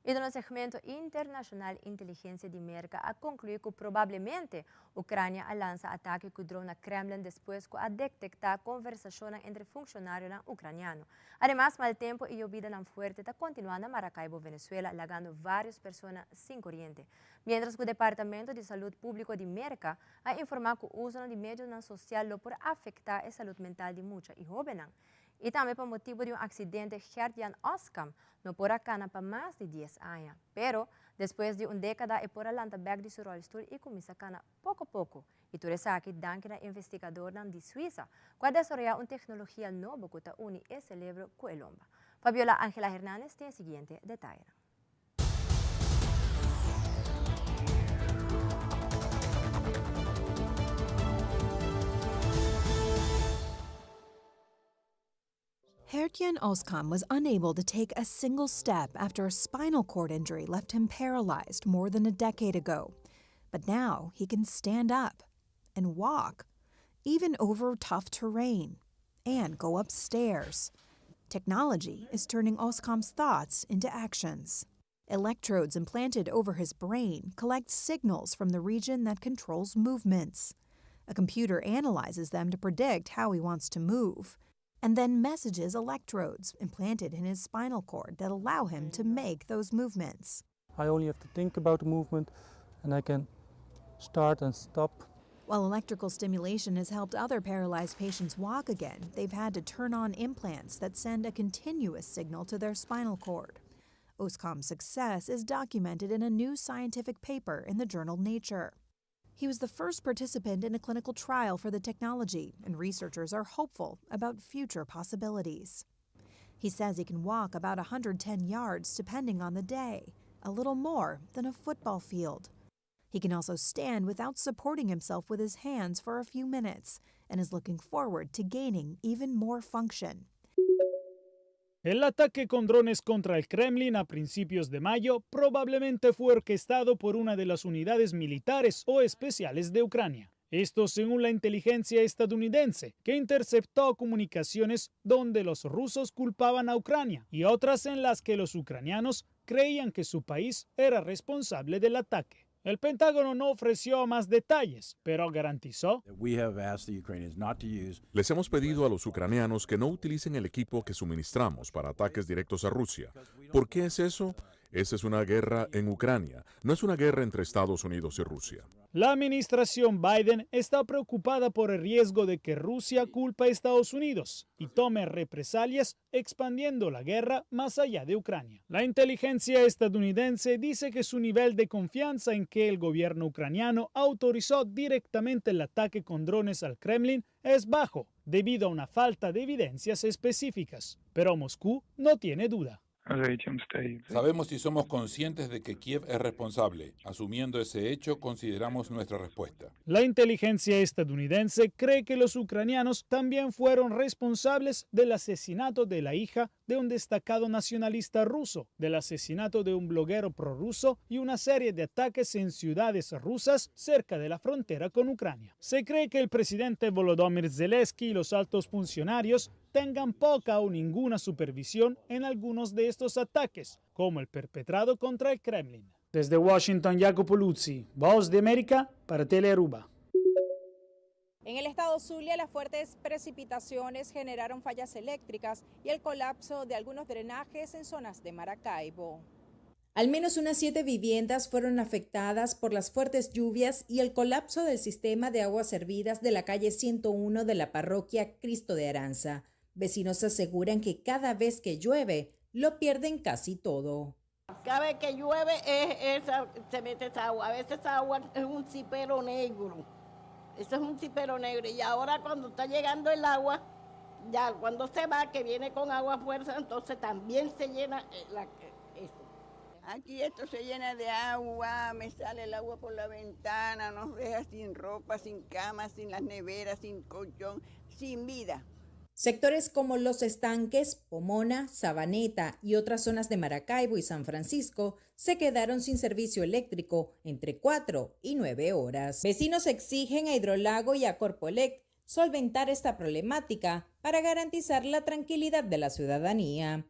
I den un segmento internashonal inteligensia di Merka a konkluí ku probablemente Ukrania a lansa atake ku dron na Kremlin despues ku a detektá konversashonnan entre funshonarionan ukraniano. Ademas mal tempu i yobidanan fuerte ta kontinuá na Maracaibo, Venezuela, lagando vários persona sin koriente. Miéntras ku Departamento di Salud Públiko di Merka a informá ku usonan di medionan sosial lo por afektá e salud mental di mucha i hóbennan. I tambe pa motibu di un aksidente Gert-Jan Oskam no por a kana pa mas di dies aña. Pero, despues di un dékada e por a lanta bèk di su ròlstul i kuminsá kana poko poko. I tur esaki danki na investigadornan di Suisa ku a desaroyá un teknologia nobo ku ta uni e selebro ku e lomba. Fabiola Angela Hernandez tin e siguiente detayenan. Gert-Jan Oskam was unable to take a single step after a spinal cord injury left him paralyzed more than a decade ago. But now he can stand up and walk, even over tough terrain, and go upstairs. Technology is turning Oskam's thoughts into actions. Electrodes implanted over his brain collect signals from the region that controls movements. A computer analyzes them to predict how he wants to move, and then messages electrodes implanted in his spinal cord that allow him to make those movements. I only have to think about the movement and I can start and stop. While electrical stimulation has helped other paralyzed patients walk again, they've had to turn on implants that send a continuous signal to their spinal cord. Oskam's success is documented in a new scientific paper in the journal Nature. He was the first participant in a clinical trial for the technology, and researchers are hopeful about future possibilities. He says he can walk about 110 yards depending on the day, a little more than a football field. He can also stand without supporting himself with his hands for a few minutes and is looking forward to gaining even more function. El ataque con drones contra el Kremlin a principios de mayo probablemente fue orquestado por una de las unidades militares o especiales de Ucrania. Esto según la inteligencia estadounidense, que interceptó comunicaciones donde los rusos culpaban a Ucrania y otras en las que los ucranianos creían que su país era responsable del ataque. El Pentágono no ofreció más detalles, pero garantizó Les hemos pedido a los ucranianos que no utilicen el equipo que suministramos para ataques directos a Rusia. ¿Por qué es eso? Esa es una guerra en Ucrania, no es una guerra entre Estados Unidos y Rusia. La administración Biden está preocupada por el riesgo de que Rusia culpe a Estados Unidos y tome represalias expandiendo la guerra más allá de Ucrania. La inteligencia estadounidense dice que su nivel de confianza en que el gobierno ucraniano autorizó directamente el ataque con drones al Kremlin es bajo, debido a una falta de evidencias específicas. Pero Moscú no tiene duda. Sabemos y somos conscientes de que Kiev es responsable. Asumiendo ese hecho, consideramos nuestra respuesta. La inteligencia estadounidense cree que los ucranianos también fueron responsables del asesinato de la hija de un destacado nacionalista ruso, del asesinato de un bloguero prorruso y una serie de ataques en ciudades rusas cerca de la frontera con Ucrania. Se cree que el presidente Volodymyr Zelensky y los altos funcionarios tengan poca o ninguna supervisión en algunos de estos ataques, como el perpetrado contra el Kremlin. Desde Washington, Jacopo Luzzi, Voz de América para Telearuba. En el estado Zulia, las fuertes precipitaciones generaron fallas eléctricas y el colapso de algunos drenajes en zonas de Maracaibo. Al menos unas siete viviendas fueron afectadas por las fuertes lluvias y el colapso del sistema de aguas servidas de la calle 101 de la parroquia Cristo de Aranza. Vecinos aseguran que cada vez que llueve, lo pierden casi todo. Cada vez que llueve es, esa, se mete esa agua. A veces esa agua es un cipero negro. Eso es un cipero negro. Y ahora cuando está llegando el agua, ya cuando se va, que viene con agua fuerza, entonces también se llena eh, la, eso. Aquí esto se llena de agua, me sale el agua por la ventana, nos deja sin ropa, sin cama, sin las neveras, sin colchón, sin vida. Sectores como Los Estanques, Pomona, Sabaneta y otras zonas de Maracaibo y San Francisco se quedaron sin servicio eléctrico entre 4 y 9 horas. Vecinos exigen a Hidrolago y a Corpoelec solventar esta problemática para garantizar la tranquilidad de la ciudadanía.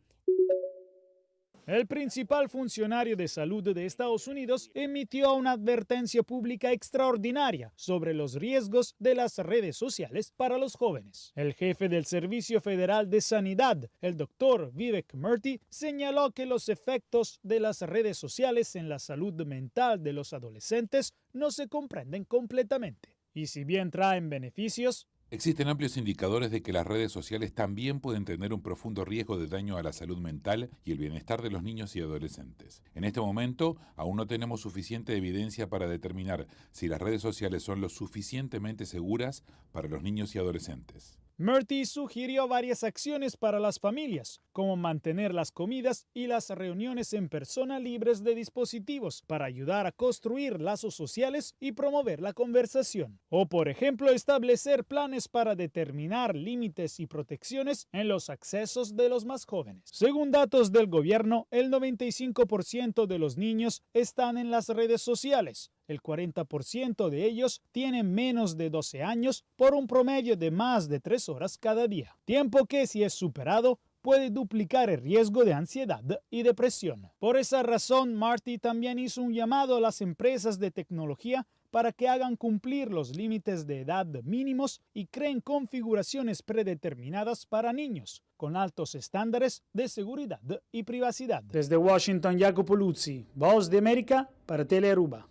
El principal funcionario de salud de Estados Unidos emitió una advertencia pública extraordinaria sobre los riesgos de las redes sociales para los jóvenes. El jefe del Servicio Federal de Sanidad, el doctor Vivek Murthy, señaló que los efectos de las redes sociales en la salud mental de los adolescentes no se comprenden completamente. Y si bien traen beneficios, Existen amplios indicadores de que las redes sociales también pueden tener un profundo riesgo de daño a la salud mental y el bienestar de los niños y adolescentes. En este momento, aún no tenemos suficiente evidencia para determinar si las redes sociales son lo suficientemente seguras para los niños y adolescentes. Murthy sugirió varias acciones para las familias, como mantener las comidas y las reuniones en persona libres de dispositivos para ayudar a construir lazos sociales y promover la conversación. O, por ejemplo, establecer planes para determinar límites y protecciones en los accesos de los más jóvenes. Según datos del gobierno, el 95% de los niños están en las redes sociales. El 40% de ellos tienen menos de 12 años por un promedio de más de 3 horas cada día. Tiempo que si es superado puede duplicar el riesgo de ansiedad y depresión. Por esa razón, Marty también hizo un llamado a las empresas de tecnología para que hagan cumplir los límites de edad mínimos y creen configuraciones predeterminadas para niños, con altos estándares de seguridad y privacidad. Desde Washington, Jacopo Luzzi, Voz de América para Telearuba.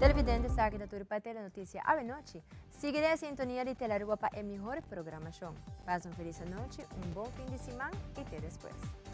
Televidente esaki ta tur pa Telenoticia awe nochi. Sigui den e sintonia di Telearuba pa e mihor programacion. Pasa un feliz anochi, un bon fin di siman y te despues.